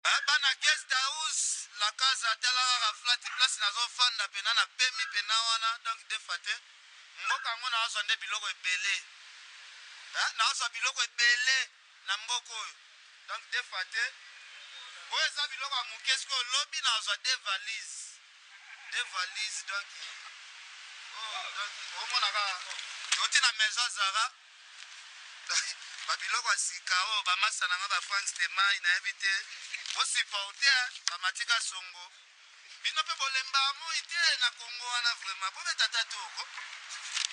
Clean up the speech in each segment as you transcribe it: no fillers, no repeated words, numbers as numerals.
Eh, bana guest house la casa, tala kaka flat place nazofanda pena na pemi pena wana. Donc defa te, mboka yango nazwa nde biloko ebele. Eh, nazwa biloko ebele na mboka oyo. Donc defa te, oyo eza biloko ya moke. Sikoyo lobi nazwa deux valises, deux valises. Donc oh, donc omona kaka toti na maison Zara, babiloko ya sika oyo bamasa na nga bafrance te mai nayebi te. Bosupporte bamatika songo, bino mpe bolemba moi te na Kongo wana. Vraiment, bobeta ta toko.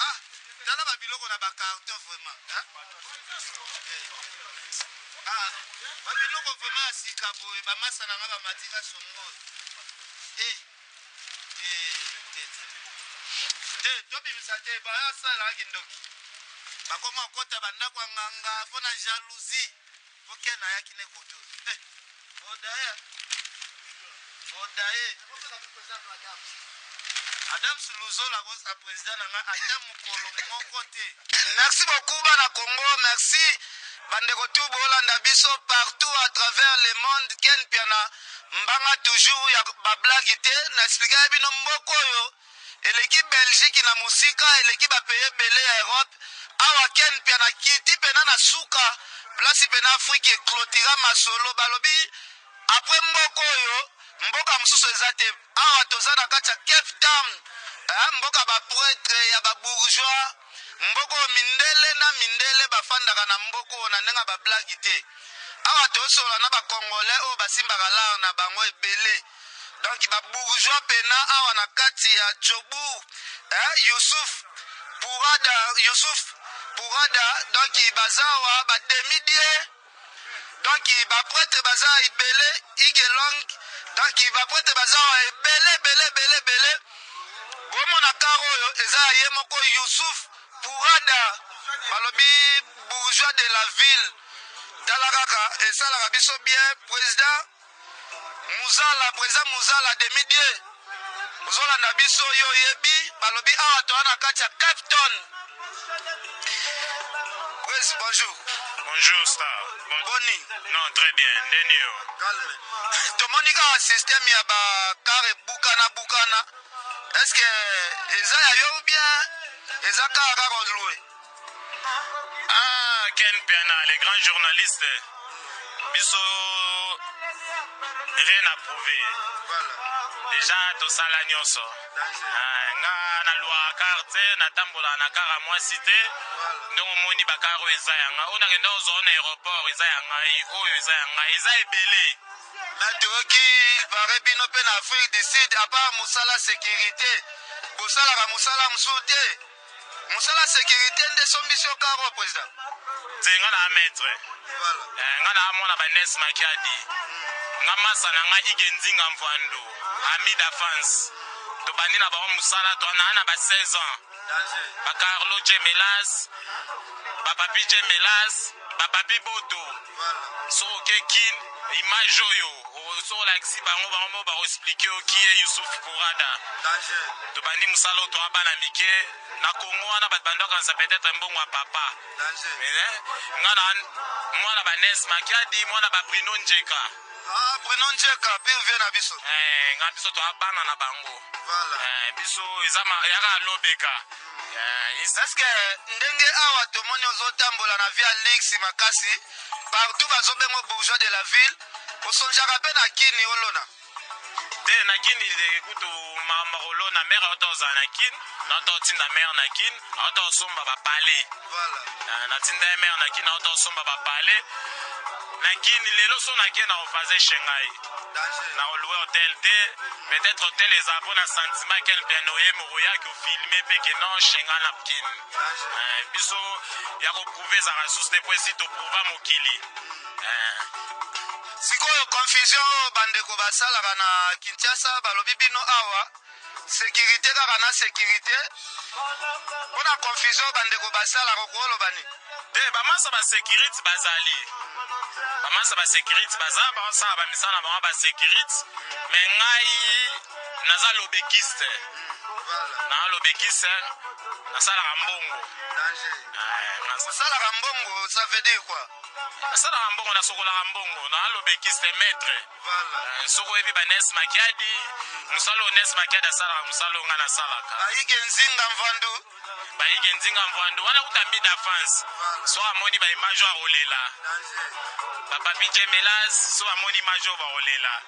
Ah, tala babiloko na bacarton vraiment, hein? Ah, babiloko vraiment ya sika boye, bamasa na nga bamatika songo oyo. Eh, eh, te te te, tobimisa te. Bayasalelaka kindoki, bakoma kokota bandako ya nganga mpo na jalousie, mpo ken ayaki ne koto. Eh, bodaye bodaye Adams Luzola akozala président na nga ata mokolo moko te. Merci beaucoup bana Congo, merci bandeko tu bolanda biso partout à travers le monde. Ken Piana mbanga toujours ya bablague te. Na explika bino, mboka oyo eleki Belgique na mosika, eleki bapays ebele ya Europe. Awa Ken Piana kiti pena na suka place pena Afrique eclotira masolo. Balobi après mboka oyo, mboka mosusu eza te. Awa toza na kati ya Cape Town, eh, mboka baprêtre ya babourgeois, mboka oyo mindele na mindele bafandaka na mboka oyo na ndenge ya bablague te. Awa tosola na bacongolais oyo basimbaka lar na bango ebele, donc babourgeois pena awa na kati ya Joburg, eh, Yusuf Pourada, Yusuf Pourada. Donc baza awa bademi-dieu, donc baprêtre baza ebele igelong. Donc baprêtre baza awa ebele ebele ebele ebele. Bomona car oyo eza ya ye moko Yusuf Pourada, balobi bourgeois de la ville. Tala kaka, esalaka biso bien. Président Muzala, président Muzala demi-dieu, ozolanda biso, yo oyebi. Balobi awa toza na kati ya Cape Town. Prince, bonjour. Bonjour, Star. Bon... Boni? Non, très bien. Ndeni yo? Calme. Tomoni kaka système ya bacar ebukana bukana. Est ce que eza ya yo ou bien eza kaka kaka olouer? Ah, Ken Piana, les grands journalistes. Biso, rien à prouver. Voilà. Déjà, tosala nyonso. Ah, nga nalouaka car te, natambolaka na car ya mwasi te. Ndenge omoni bacar oyo eza ya ngai, oyo nakenda kozwa na aéroport eza ya ngai, oyo eza ya ngai, eza ebele. Na toyoki pare bino mpe na Afrique du Sud, à part mosala sécurité, bosalaka mosala mosusu te. Mosala sécurité nde esombisi yo car oyo, président? Te, nga na maître. Voilà. Eh, nga na mwana banes Makiadi. Nga masa na nga Ige Nzinga Mvandu, ami d'enfance, tobandi na bango mosala to naa na ba 16 ans. Danger. Bacarlo Jemelas, bapapi Jemelas, bapapi Boto. Voilà. Soki oke Kin, image oyo soki olakisi bango, bango mo bakoexpliquer yo ki ye Yusuf Pourada. Danger. Tobandi mosala oyo toa bana mike na Kongo wana, bato bandi okanisa peut-être mbongo ya papa. Danger. Mais eh, nga na mwana banes Makiadi, mwana babrino Njeka. Ah, Bruno Njeka, pire vieux na biso. Eh, nga biso toa bana na bango. Voilà. Eh, biso eza yaka alobeka. Eh, est ce que ndenge awa tomoni ozotambola na vie ya luxe makasi partout, bazobenga bourgeois de la ville, osonjaka mpe na Kini olona? Te, na Kini kutu makambo kolona, mare auta ozala na Kini, nauta otinda mare na Kini, auta osomba bapale. Voilà. Natinda ye mare na Kini, auta osomba bapale na Kini. Lelo so nake na ofaze chez ngai. Danger. Na kolouer hôtel te. Peut-être hôtel eza mpo na sentiment kel bien oye moko oyaki ofilme mpe ke non, chez ngai na Kini. Danger. Eh, biso ya koprouver ezalaka lisusu te, po esi toprouva mokili. Eh, Sikoyo confusion oyo bandeko basalaka na Kinshasa, balobi bino awa sécurité kaka na sécurité, mpona confusion oyo bandeko basalaka, okoloba nini? Te, bamasa basécurité bazali. Bamasa basécurité baza, baosala bamisala na bango basécurité, mais ngai naza lobekiste. Naa lobekiste, nasalaka mbongo. Osalaka mbongo, ça veut dire quoi? Nasalaka mbongo, nasokolaka mbongo, naa lobekiste, maître. Soki oyebi banes Makiadi, mosala oyo Nes Makiadi asalaka, mosala oyo ngai nasalaka. Bayike Nzinga Mvandu. Bayike Nzinga Mvandu wana kuta mbida France, so amoni baimage oyo akolela. Bapapi Jemelas, so amoni image oyo bakolela.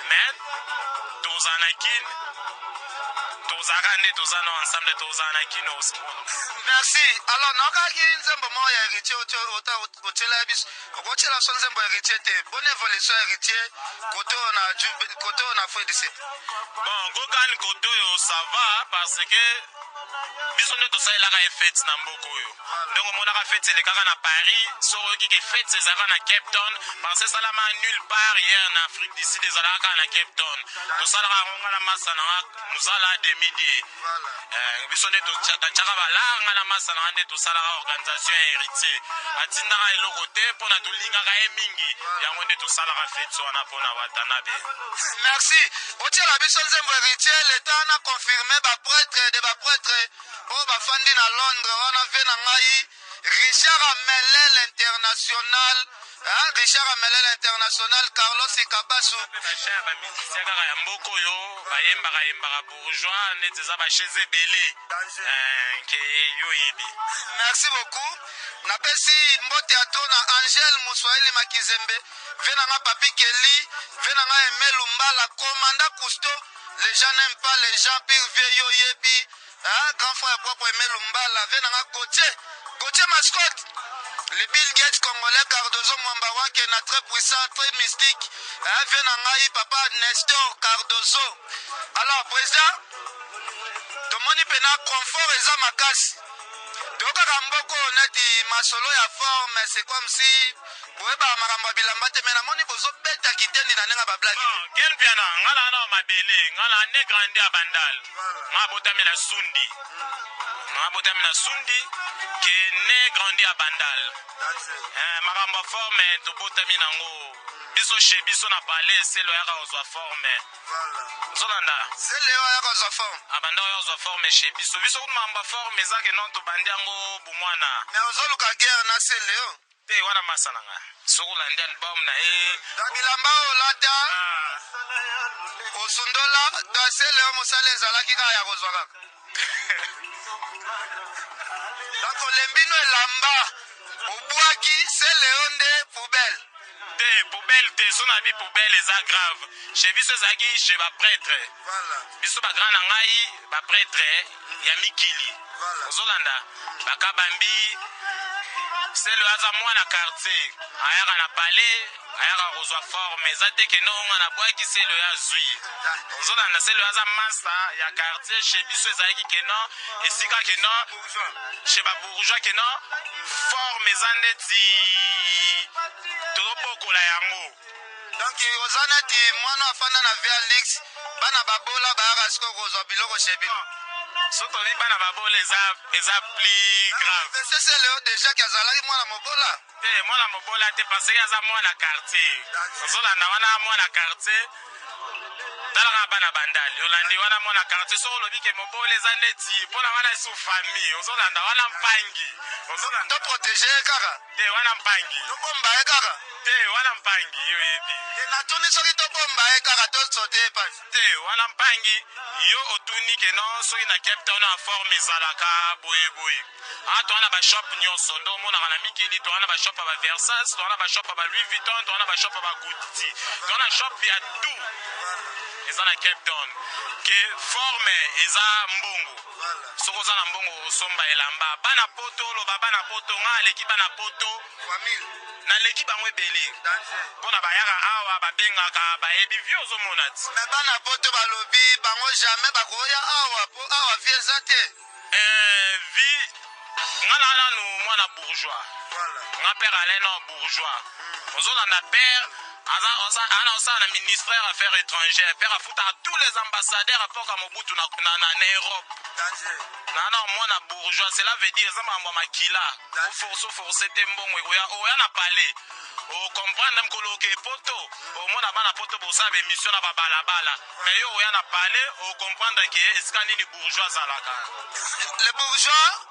Mais tozala na Kine, tozalaka nde toza na ensemble, tozala na Kine osimono. Merci. Alors, nakaki nzembo moko ya Héritier otiela ya biso. Okotiela biso nzembo ya Héritier te? Bonne évolution ya Héritier kote oyo na kote oyo na Afrique du Sud. Bon, Gogan, kote oyo ça va, parce que biso nde tosalelaka ye fete na mboka oyo. Ndenge omonaka fete elekaka na Paris, soki oyoki ke fete ezalaka na Cape Town, parce esalama nulle part hier na Afrique du Sud, ezalaka kaka na Cape Town. Tosalaka yango nga na masa nanga, mosala de midi. Biso nde totiaka balar, nga na masa nanga nde tosalaka organisation ya Héritier. Atindaka eloko te, mpona tolingaka ye mingi, yango nde tosalaka fete wana mpona Watanabe. Merci. Otiela biso nzembo Héritier, leta na confirme baprêtre de baprêtre oyo bafandi na Londres wana. Ve na ngai Richard Amelel international, hein? Richard Amelel international, Carlos Ikabasu. Bacha ya bamusicien kaka ya mboka oyo bayembaka yembaka bourgeois, neti eza bachaise ebele. Ke yo oyebi. Merci beaucoup. Napesi mbote ya to na Angele Moswahili Makizembe, ve na nga Papi Keli, ve na nga Emelu Mbala, commanda Cousteau. Les gens n'aiment pas les gens pire. Vie yo yebi, hein? Grand frère propre Emelu Mbala, ve na nga Gauthier, Gauthier Mascotte, le Bill Gates congolais, Cardozo Mwamba Wake na très puissant, très mystique, hein? Ve na ngai papa Nestor Cardozo. Alors président, tomoni mpena confort eza makasi. Tokaka mboka oyo neti masolo ya forme, c'est comme si boyebaka makambo ya bilamba te, mais namoni bozobeta kitendi na ndenge ya bablaki te. Bon, Ken Piana, nga na na mabele, nga na ne grandi ya Bandal. Nga botami na Sundi, nga botami na Sundi, ke ne grandi ya Bandal. Makambo ya forme tobotami nango biso. Chez biso na palais, Selo ayaka kozwa forme, ozolanda? Sele oyo ayaka kozwa forme. Abanda oyo kozwa forme chez biso. Biso kutu makambo ya forme eza ke non, tobandi yango bomwana. Mais ozoluka guerre na Sele oyo? Te, wana masa na nga. Soki olandi album na ye. Da bilamba oyo olata, osundola da Sele oyo, mosala ezalaki kaka ya kozwa kaka. Donc olembi no elamba, obwaki Sele oyo nde poubelle. Te, poubelle te. So na bi poubelle eza grave. Chez biso ezalaki chez baprêtre. Biso bagrand na ngai baprêtre ya mikili. Ozolanda bakabambi, Sele aza mwana quartier, ayaka na palais, ayaka kozwa forme. Eza te ke nonga nabwaki Sele oyo azwi. Ozolanda, Sele oyo aza masa ya quartier. Chez biso ezalaki ke non, esika ke non, chez babourgeois, ke non, forme eza neti tozobokola yango. Donc oza neti mwana afanda na vie ya luxe, bana babola bayaka sikoyo kozwa biloko chez bino. So tobi bana babola, eza plus grave. Sele oyo déjà ki azalaki mwana mobola. Te, mwana mobola te, parce que aza mwana quartier. Ozolanda, wana mwana quartier. Talaka bana Bandali, olandi, wana mwana quartier. Soki olobi ke mobola, eza neti mpona wana esu famille. Ozolanda, wana mpangi, ozolanda? Toprotege ye kaka. Te, wana mpangi. Tobomba ye kaka. Te, wana mpangi, yo yebi. Natuni soki tobomba ye kaka, tosote ye pasi. Te, wana mpangi. Yo otuni ke non, soki na Cape Town na forme ezalaka boyeboye. A toza na bashop nyonso nde omonaka na mikili. Toza na bashop ya baVersace, toza na bashop ya baLouis Vuitton, toza na bashop ya baGucci, toza na shop ya tout eza na Cape Town. Ke forme eza mbongo. Soki oza na mbongo, osomba elamba. Bana Poto, oloba bana Poto, nga aleki bana Poto. Naleki bango ebele mpona bayaka awa, babengaka, bayebi vie, ozomona ti. Mais bana Poto balobi bango jamais bakoya awa, po awa vie eza te. Vie, nga na nanu mwana bourgeois. Nga père alain na bourgeois, ozolanda? Père ana osala na ministère affaires étrangères. Père afutaka tous les ambassadeurs apoka Mobutu na Europe. Na mwana bourgeois, cela veut dire eza makambo ya makila. Oforce, oforce te, mbongo ekoya oya na palais. Ocomprendre mokolo oke poto, omona bana poto bosala baémission na babalabala, mais yo oya na palais, ocomprendre ke esika nini bourgeois azalaka. Le bourgeois,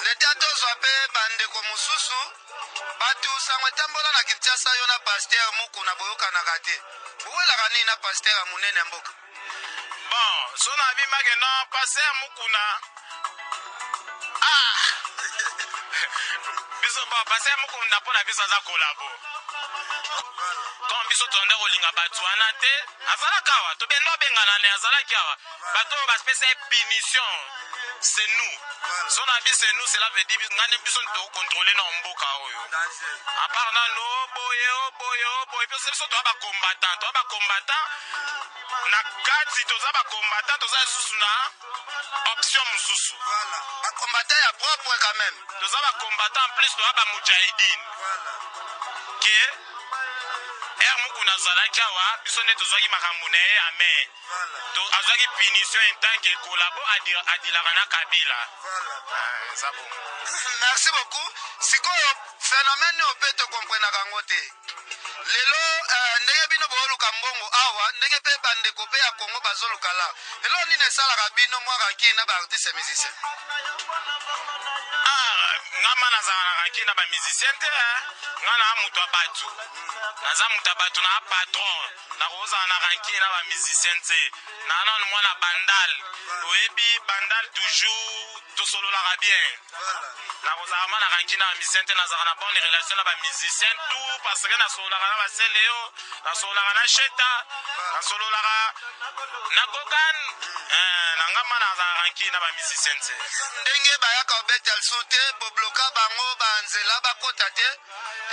leta, tozwa mpe bandeko mosusu. Bato sango etambola na Kinshasa, yo na pasteur Mukuna boyokanaka te. Bowelaka nini na pasteur ya monene ya mboka? Bon, so nabimake non, pasteur Mukuna, ah, biso, bon, pasteur Mukuna mpo na biso aza collabo. Comme biso tonde kolinga bato wana te, azalaka awa, tobenda obengana ne azalaki awa. Bato oyo bapesa ye punition, c'est nous. So na biso, c'est nous, cela veut dire nga nde biso tokontrole na mboka oyo. À part nano oboye, oboye, oboye, biso toza bacombattant, toza bacombattant na kati, toza bacombattant, toza lisusu na option mosusu. Voilà, bacombattant ya propre quand même. Toza bacombattant, en plus toza bamujahidine. Ke ere Mukuna azalaki awa, biso nde tozwaki makambo na ye, amen. Azwaki punition en tant que collabo, adilaka na Kabila. Ah, eza bongo. Merci beaucoup. Sikoyo phénomène oyo mpe tokomprenaka yango te lelo, ndenge bino booluka mbongo awa, ndenge mpe bandeko mpe ya Kongo bazoluka la, eloko nini esalaka bino mwa rancune na baartiste musicien? Ah, nga ma nazala na rancune na bamusicien te, eh. Nga na moto ya bato, naza moto ya bato, na patron, nakozala na rancune na bamusicien te. Na nanu mwana Bandal, oyebi Bandal, toujours tosololaka bien. Nakozala ma na rancune na bamusicien te. Nazalaka na bonne relation na bamusicien tout, parce que nasololaka na Baseleo, nasololaka na Sheta, nasololaka na Gogan. Na nga ma nazala rancune na bamusicien te. Ndenge bayaka kobeta lisusu te, bobloka bango banzela, bakota te,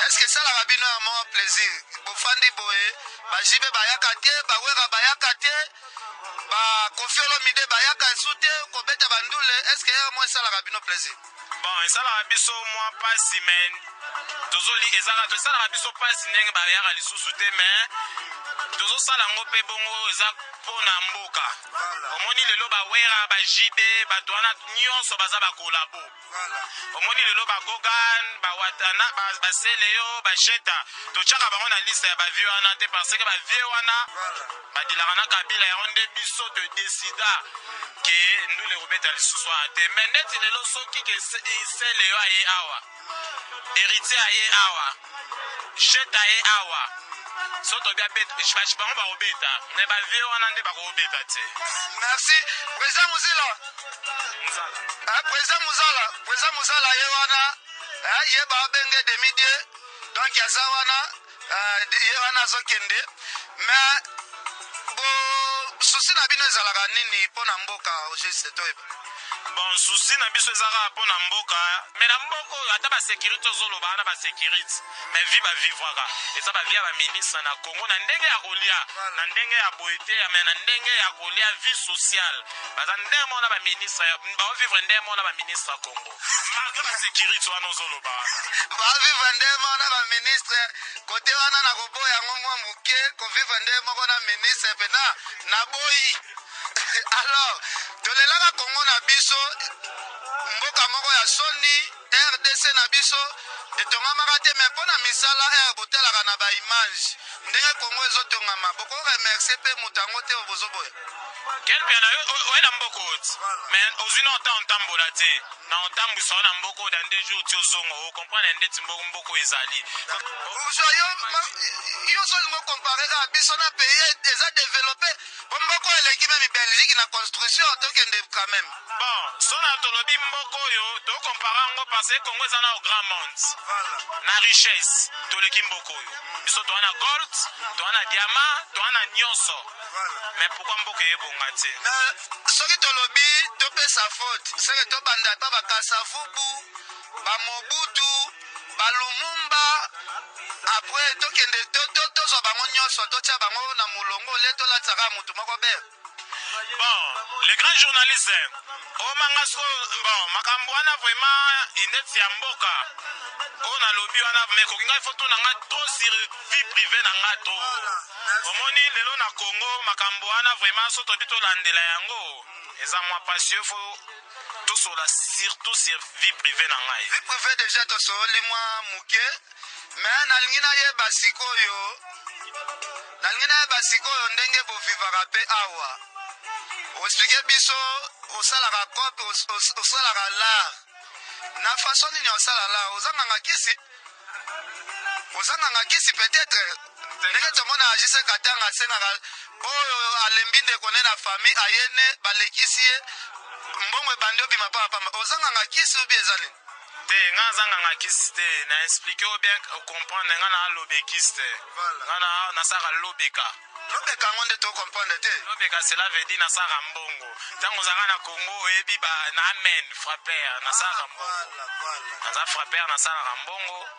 est-ce esalaka bino ya mwa plaisir? Bofandi boye, bajibe bayaka te, bawera bayaka te, baKoffi Olomide bayaka esu te kobeta bandule, est-ce ya mwa esalaka bino plaisir? Bon, esalaka biso mwa mpasi, mais tozoli ezalaka, esalaka biso mpasi ndenge bayaka lisusu te, mais tozosala yango mpe bongo, eza mpo na mboka. Omoni lelo bawera, bajibe, bato wana nyonso baza bacollabo. Omoni lelo bagogan, bawatana, baseleyo, basheta, totiaka bango na liste ya bavieux wana te, parce que bavieux wana badilaka na Kabila. Yango nde biso todesida ke ndule kobeta lisusu wana te. Mais ndeti lelo, soki ke Seleyo aye awa, Héritier aye awa, Sheta aye awa, so tobi abeta, bango bakobeta, mais bavieux wana nde bakobeta te. Merci, président Muzila. Muzala. Ah, président Muzala, président Muzala ye wana, ah, ye babenge demi dieu, donc aza wana, ah, ye wana azokende. Mais bo souci na bino ezalaka nini mpo na mboka au juste, toyeba? Bon, souci na biso eza kaka mpo na mboka. Mais na mboka oyo, ata basécurité ozoloba wana, basécurité, mais vie bavivraka eza bavie ya baministre na Congo, na ndenge ya kolia, na ndenge ya boye te, mais na ndenge ya kolia, vie sociale, baza ndenge moko na baministre, baovivre ndenge moko na baministre ya Congo, malgré basécurité wana ozoloba wana. Bavivre nde moko na baministre kote wana, na koboya yango mwa moke. Kovivre nde moko na ministre mpena naboyi. Alors tolelaka Kongo na biso, mboka moko ya soni. RDC na biso etongamaka te, mais mpo na misala ere botalaka na baimage ndenge Kongo ezotongama, bokoremercie mpe moto yango te oyo bozoboya. Ken mpe na yo oye na mboka oti, mais ozwi na ota otambola te, na otambwisa yo na mboka oyo dans 2 jours ti ozonga, ocomprendre ndeti mboka oyo ezali. Ozwa yo, yo ozolinga ocompare kaka biso na pays eza développé, po mboka oyo eleki même Belgique na construction, tokende quand même. Bon, so na tolobi mboka oyo, tokompare yango parce que Congo eza na au grand monde na richesse, toleki mboka oyo. Biso toza na gold, toza na diamant, toza na nyonso, mais pourquoi mboka eyebonga te? Mais soki tolobi topesa faute, seke tobanda pa bakasavubu, bamobutu, balumumba, après tokende tozwa bango nyonso, totia bango na molongo, le tolatisaka motu moko bere. Bon, les grands journalistes omanga siko, bon, makambo wana vraiment neti ya mboka oyo nalobi wana, mais koki ngai fo tuna nga trop sur vie privée na nga trop. Omoni lelo na Congo, makambo wana vraiment, so tobi tolandela yango, eza mwa pasi. Yo fo tosola surtout sur vie privée na ngai. Vie privée, déjà tosololi mwa moke. Mais nalingi nayeba sikoyo, nalingi nayeba sikoyo ndenge bovivaka mpe awa. Oexpliquer biso osalaka cope, osalaka l'art na façon nini? Osala l'art, ozanganga kisi, ozanganga kisi peut-être ndenge tomona Jise Katanga asengaka oyo alembi ndeko ne na famille aye ne balekisi ye mbongo, ebandi obima pamba. Ozanganga kisi obi eza nini? Te, nga azanganga kisi te. Na expliquer o bien comprendre, nga na alobe kisi te. Nga na nasalaka lobeka. Lobeka yango nde tocomprendre te. Lobeka, cela veut dire nasalaka mbongo. Ntango ozalaka na Congo, oyebi ba na amen frapper, nasalaka mbongo. Naza frapper, nasalaka mbongo.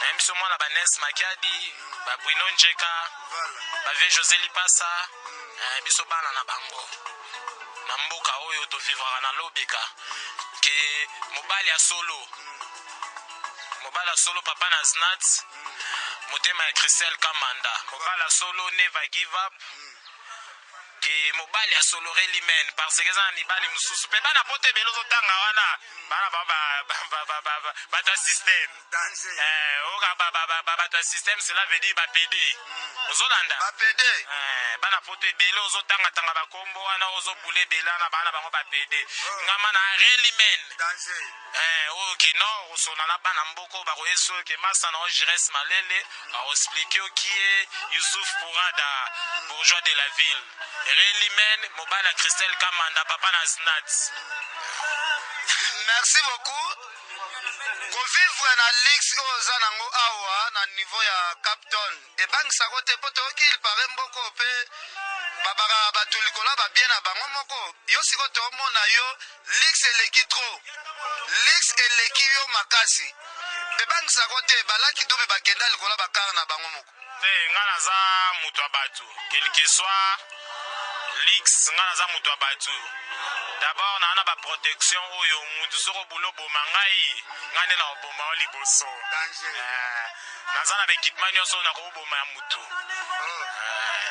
Nayebi biso mwana banes Makiadi, baBruno Njeka, bavie José Lipasa, biso bana na bango na mboka oyo tovivraka na lobeka ke mobali ya solo, mobali ya solo, papa na Znat, motema ya Christelle Kamanda, mobali ya solo, never give up, ke mobali ya solo relimen, parce que eza na mibali mosusu mpe bana poto ebele ozotanga wana, bana bato ya système, oka bato ya système, cela veut dire bapede, ozolanda? Bapede. Bana poto ebele ozotangatanga bakombo wana, ozobula ebele wana, bana bango bapede. Ngama na relimen oyo ke non, okosona na bana mboka oyo bakoyesi oyo ke masa na Gires Malele aoexpliquer oki ye Yusuf Pourada, bourgeois de la ville, relimen, mobali ya Christelle Kamanda, papa na Snat. Merci beaucoup. Kovivre na luxe oyo oza nango awa na niveau ya Cape Town ebangisako te? Mpo toyoki, il paraît, mboka oyo mpe babakaka bato likolo ya babien na bango moko. Yo sikoyo toomona yo, luxe eleki trop, luxe eleki yo makasi, ebangisako te? Balaki dube bakenda likolo ya bakare na bango moko. Te, nga naza moto ya bato. Quelque soit luxe, nga naza moto ya bato. D'abord naa na baprotection oyo mutu soki obula oboma ngai, ngai nde na koboma yo liboso. Naza na baéquipement nyonso oyo nakoboma ya mutu.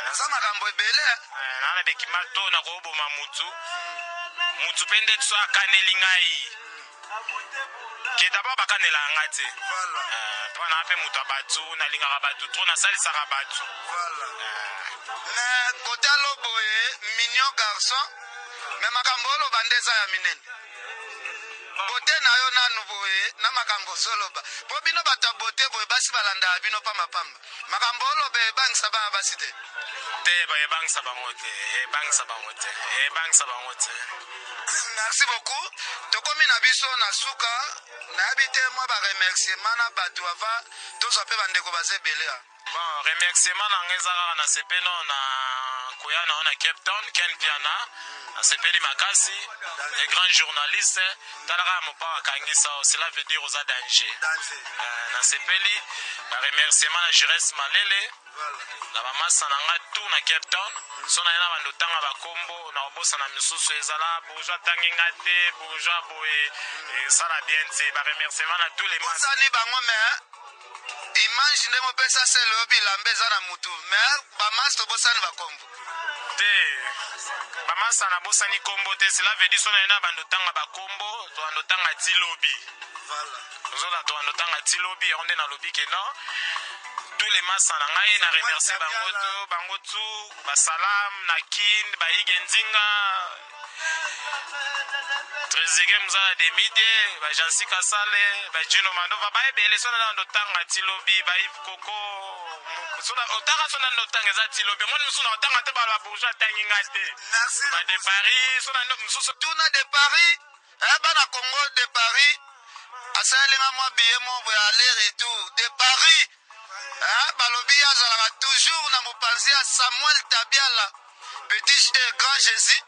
Naza makambo ebele. Naa na baéquipement to nakoboma mutu, mutu mpe nde so akaneli ngai ke d'abord bakanelaka ngai te, mpo na mpe moto ya bato, nalingaka bato trop, nasalisaka bato. Mais kotala boye, mignon garçon, mais makambo oloba nde eza ya minene. Bote na yo nanu boye na makambo ozoloba, mpo bino bato ya bote boye, basi balandaka bino pambapamba. Makambo oloba ebangisa bana basi te? Te, ebangisa bango te, ebangisa bango te, ebangisa bango te. Merci beaucoup. Tokomi na biso na suka. Nayebi te, mwa baremerciement na bato ava tozwa mpe bandeko baza ebele. Bon, remerciement na ngai eza kaka na sepeno na koya na yo na Cape Town, Ken Piana. Nasepeli makasi, le grand journaliste. Tala kaka mopao akangisa, cela veut dire oza danger. Nasepeli. Baremerciement na Jires Malele, na bamasa na ngai tout na Cape Town. So na ye na bando otanga bakombo na kobosana misusu, ezala bourgeois atangi nga te, bourgeois boye esala bien te. Baremerciement na tous les bosani bango, mais image ndenge opesa sele oyo bilamba eza na mutu, mais bamasi tobosani bakombo. Te, bamasa nabosani kombo te. Cela veut dire so na ye na bando otanga bakombo, tobando otanga ti lobi. Ozola, tobando otanga ti lobi. Yango nde nalobi ke non, tous les masa na ngai na remercie bango to bango tu, basalam na Kin, baige Nzinga, Tréseke Mozala, Demide, bajansi Kasale, bajino Mandova, baebele. So na nando tanga ti lobi, baive Koko, otanga so nando otanga eza ti lobi. Omoni mosusu na otanga te, balo babourgeois atangi nga te, ba de Paris, so na mosusu. Tuna de Paris, bana Congo de Paris asalinga mwa billet moko boye aller retour de Paris. Balobi azalaka toujours na mopanzi ya Samuel Tabiala, petit grand Jésus.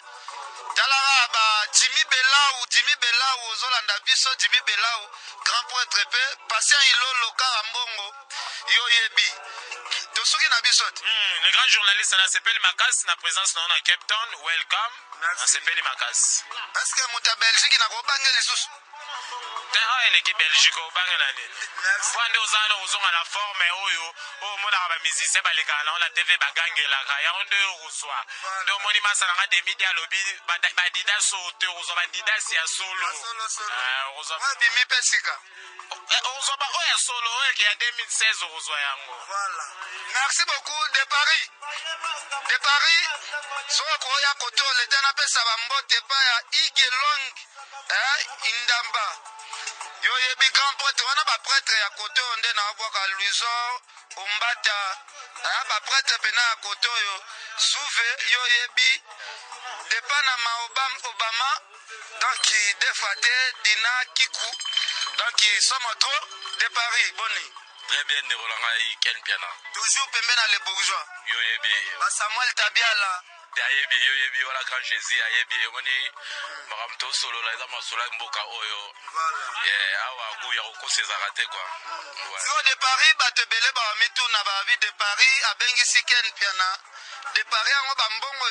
Talaka ba Jimi Belau, Jimi Belau, ozolanda biso, Jimi Belau, grand prêtre, mpe Patient Ilolo kaka mbongo yo yebi. Tosuki na biso te. Le grand journaliste, nasepeli makasi na présence na yo na Cape Town. Welcome, nasepeli makasi. Parce que moto ya Belgique nakobange lisusu. Te, awa eleki Belgique, obangela nini? Mpo nde oza wana, okozonga na forme oyo oyo omonaka bamusicien balekaka nango na TV, bagangelaka yango. Nde oyo okozwa, nde omoni masa nanga Demidi alobi badidas oyo te, okozwa badidas ya solo. Okozwa Bimi mpe sika. Okozwa ba oyo ya solo, oyo eke ya 2016, okozwa yango. Voilà. Merci beaucoup de Paris. De Paris, soki koya koto leta, napesa bambote epai ya Igelong, eh, Indamba. Yo oyebi grand prêtre wana, baprêtre ya kote oyo nde naobwaka Luisor Ombata, eh, baprêtre pena ya kote oyo suve. Yo oyebi de Panama, Obama, donc defa te Dina Kiku, donc somo trop. De Paris, boni? Très bien, ndeko na ngai Ken Piana. Toujours pembe na le bourgeois. Yo yebi. Basamuel Tabiala. Ayebi, yo yebi wana grand Jésus ayebi. Omoni makambo tosolola eza masolo ya mboka oyo. Awa gu ya kokosa ezalaka te kua. Siko de Paris, bato ebele bawa mituna babi de Paris abengisi Ken Piana de Paris yango, bambongo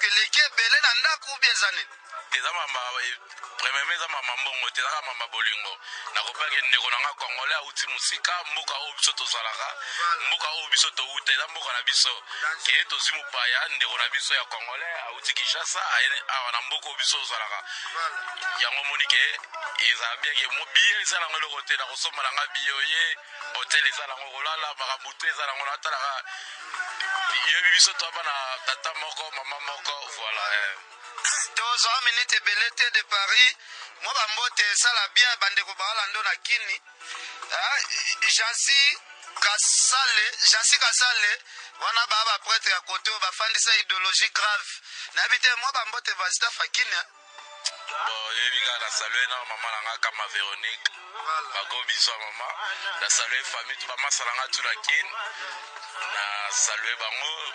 eleki ebele na ndako ubi eza nini? Eza mamba, premièrement eza mama mbongo te, ezaka mamba bolingo. Nakopaki ndeko na nga congolais auti mosika, mboka oyo biso tozalaka, mboka oyo biso touta, eza mboka na biso. Ke tozwi mopaya, ndeko na biso ya congolais auti Kinshasa, aye awa na mboka oyo biso tozalaka. Yango omoni ke ezala bien ke billet eza nango eloko te. Nakosomba na nga billet, oye hotel eza nango, kolala, makambo te eza nango. Natalaka, yebi biso toaba na tata moko, mama moko, voilà, eh. Tozwa minute ebele te. De Paris, mwa bambote esala bien. Bandeko baalando na kini. Ah, Jansi Kasale, Jansi Kasale wana, baa baprêtre ya kote oyo bafandisa idéologie grave. Nayebi te, mwa bambote bastaff akini. Bon, yebi kaka na salue na mama na nga Kama Véronique, bako biso ya mama. Na salue famille tu, bamasa na nga tu na Kine, na salue bango.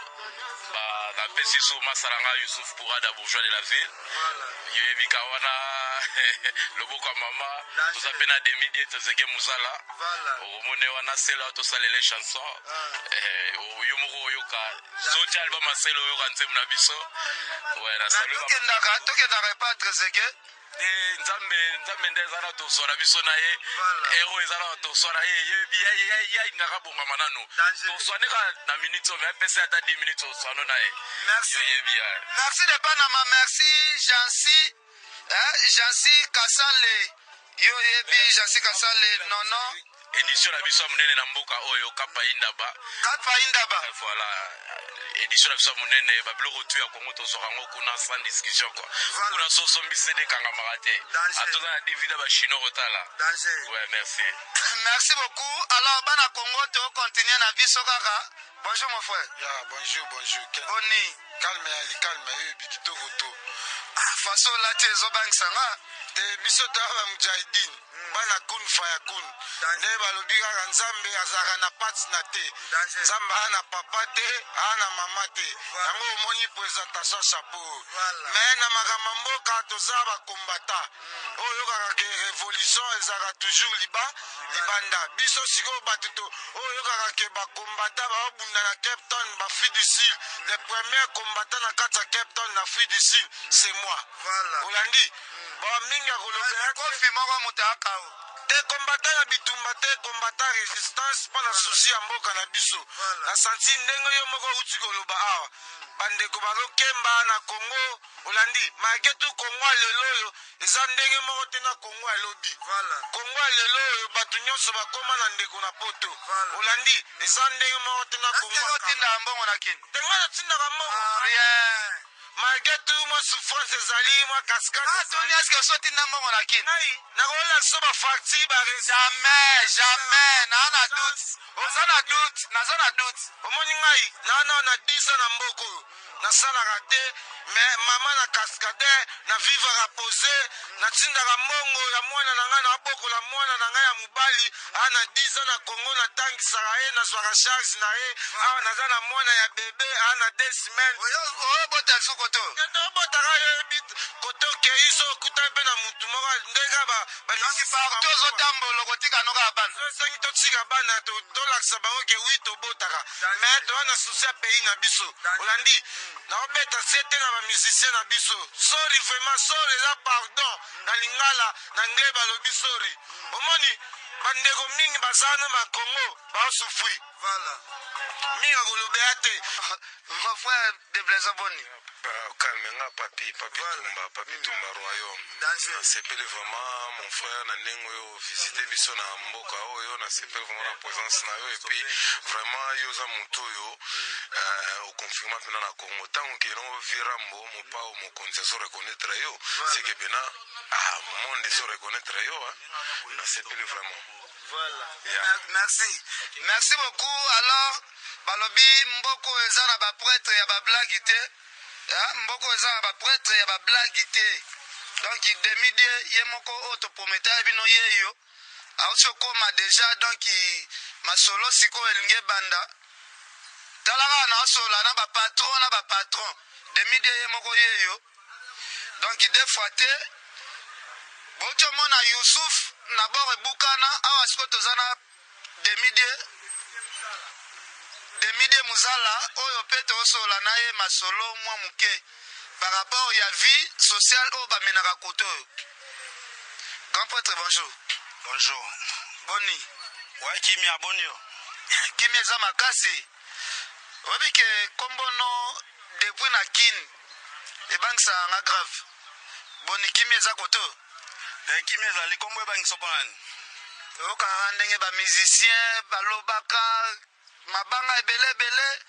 Napesi so masa na nga Yusuf Pourada, bourgeois de la ville. Yoyebi ka wana loboko ya mama. Toza mpe na Demidie, tozeke mosala. Okomone wana selo tosalele chanson. Yo moko oyoka soki album asele, oyoka nzembo na biso. Ouais, na salue. Tokendaka epa Treseke. Te, Nzambe, Nzambe nde eza na toswana biso na ye. Ero eza na toswana ye, yebi yayingaka bongama nanu. Toswane kaka na minute oyo, me apesi ata 10 minutes, oswano na ye. Merci. Yoyebi ya. Merci de Panama, merci Jansi, eh, Jansi Kasale. Yo yebi Jansi Kasale, nono. Édition na biso ya monene na mboka oyo, Kapa Indaba. Kapa Indaba. Voilà, édition na biso ya monene. Babiloko tu ya Kongo tozwaka yango kuna sans discussion quoi. Kuna so osombi CD, ekangamaka te. Atoza na DVD, bachinois kotala. Ouais, merci. Merci beaucoup. Alors bana Congo, to continuer na biso kaka. Bonjour mon frère. Ya, bonjour, bonjour. Ken. Boni? Calme, ali calme, oyebi kitoko to. Ah, faso olati ezobangisa nga. Te, biso toya bamujahidine, bana kun faya kun. Nde balobi kaka Nzambe azalaka na pati na te. Nzambe aa na papa te, aa na mama te. Yango omoni présentation chapeau. Mais na makambo ya mboka, toza bakombata oyo oyokaka ke révolution ezalaka toujours liba libanda. Biso sikoyo bato to oyo oyokaka ke bakombata baobunda na Cape Town, baAfrique du Sud, le premier combattant na kati ya Cape Town na Afrique du Sud, c'est moi. Olandi bamingi ya kolobela. Kofi moko moto akao. Te, combattant ya bitumba te, combattant résistance mpo na souci ya mboka na biso. Na santi ndenge yo moko outi koloba awa, bandeko bazokemba na Congo. Olandi, malgré tout, Congo ya lelo oyo eza ndenge moko te na Congo ya lobi. Congo ya lelo oyo, bato nyonso bakóma na ndeko na poto. Olandi, eza ndenge moko te na Congo ya kala. Otinda mbongo na Kini? Te, ngai natindaka mbongo. Rien. Malgré tout, mwa souffrance ezali, mwa cascade. Atuni, eske oso otinda mbongo na Kini? Ngai nakolela so bafacture baresi. Jamais, jamais. Naa na doute, oza na doute, naza na doute. Omoni ngai naa na 10 na mboka oyo, nasalaka te, mais mama na cascadeur na vivaka posé. Natindaka mbongo ya mwana na ngai, nabokola mwana na ngai ya mobali awa na 10 ans na Congo. Natangisaka ye, nazwaka charge na ye awa. Naza na mwana ya bebe awa na 2 semaines. Oyo obota suko to? Obotaka, yoyebi. Kote okei so okutani mpe na mutu moko ndenge partout ozotambola okotika noka ya bana. Esengi totika bana, tolakisa bango ke oui, tobotaka, mais toza na souci ya pays na biso. Olandi, naobeta se te na bamusicien na biso. Sorry, vraiment sorry, eza pardon na lingala, na anglais balobi sorry. Omoni, bandeko mingi baza na bakongo baosouffrir. Mingi akolobela te. Mon frère de Blaise, boni? Calme nga, papi, papi Tumba, papi Tumba Royaume. Nasepeli vraiment, mon frère, na ndenge oyo visite biso na mboka oyo. Nasepeli vraiment na présence na yo. Et puis vraiment yo oza motu oyo oconfirma mpena na Congo. Ntango keno virambo mopao mokonzi azo reconnaître yo, c'est que pena monde ezo reconnaître yo. Nasepeli vraiment. Voilà. Yeah. Merci. Merci beaucoup. Alors, balobi mboko eza na baprêtre ya bablague te. Mboko eza na baprêtre ya bablague te. Donc demi-dieu ye moko oyo toprometa bino ye yo auti okóma déjà. Donc masolo sikoyo elingi ebanda. Tala kaka, na osola na bapatron, na bapatron. Demi-dieu ye moko ye yo. Donc deux fois te, bouti omona Yusuf na bord ebukana awa. Sikoyo toza na demi-dieu, demi-dieu Mozala oyo mpe tozosola na ye masolo mwa moke par rapport ya vie sociale oyo bamenaka kote oyo. Grand prêtre, bonjour. Bonjour. Boni? Wa kimia, boni yo? Kimia eza makasi. Oyebi ke kombono depuis na Kine ebangisaka nga grave. Boni, kimia eza kote oyo? Te, kimia ezali. Kombo ebangisa mpo nani? Oyokaka ndenge bamusicien balobaka mabanga ebele ebele,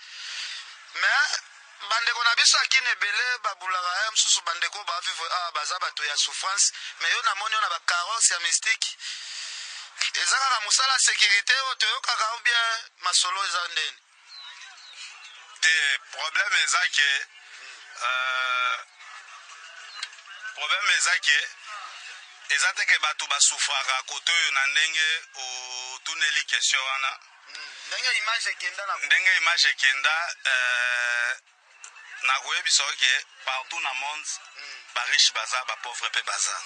mais bandeko na biso akini ebele babulaka ya mosusu. Bandeko bavivre awa baza bato ya souffrance, mais yo namoni yo na bacarrosse ya mystique. Eza kaka mosala ya sécurité oyo toyokaka ou bien masolo eza ndeni? Te, problème eza ke problème eza ke eza te ke bato basouffraka kote oyo na ndenge otuneli question wana. Ndenge image ekenda na Ndenge image ekenda, nakoyebisa yo ke partout na monde bariche baza, bapauvre mpe baza.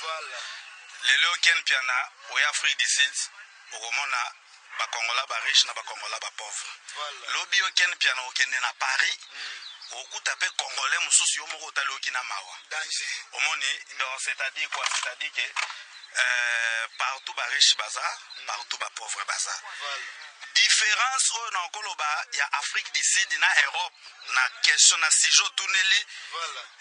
Lelo Ken Mpiana oya Afrique du Sud, okomona bakongola bariche na bakongola bapauvre. Lobi yo Ken Mpiana okende na Paris, okuta mpe congolais mosusu, yo moko otali oki na mawa. Danger. Omoni, donc c'est-à-dire quoi? C'est-à-dire que partout bariche baza, partout bapauvre baza. Différence oyo na okoloba ya Afrique du Sud na Europe na question na sujet otuneli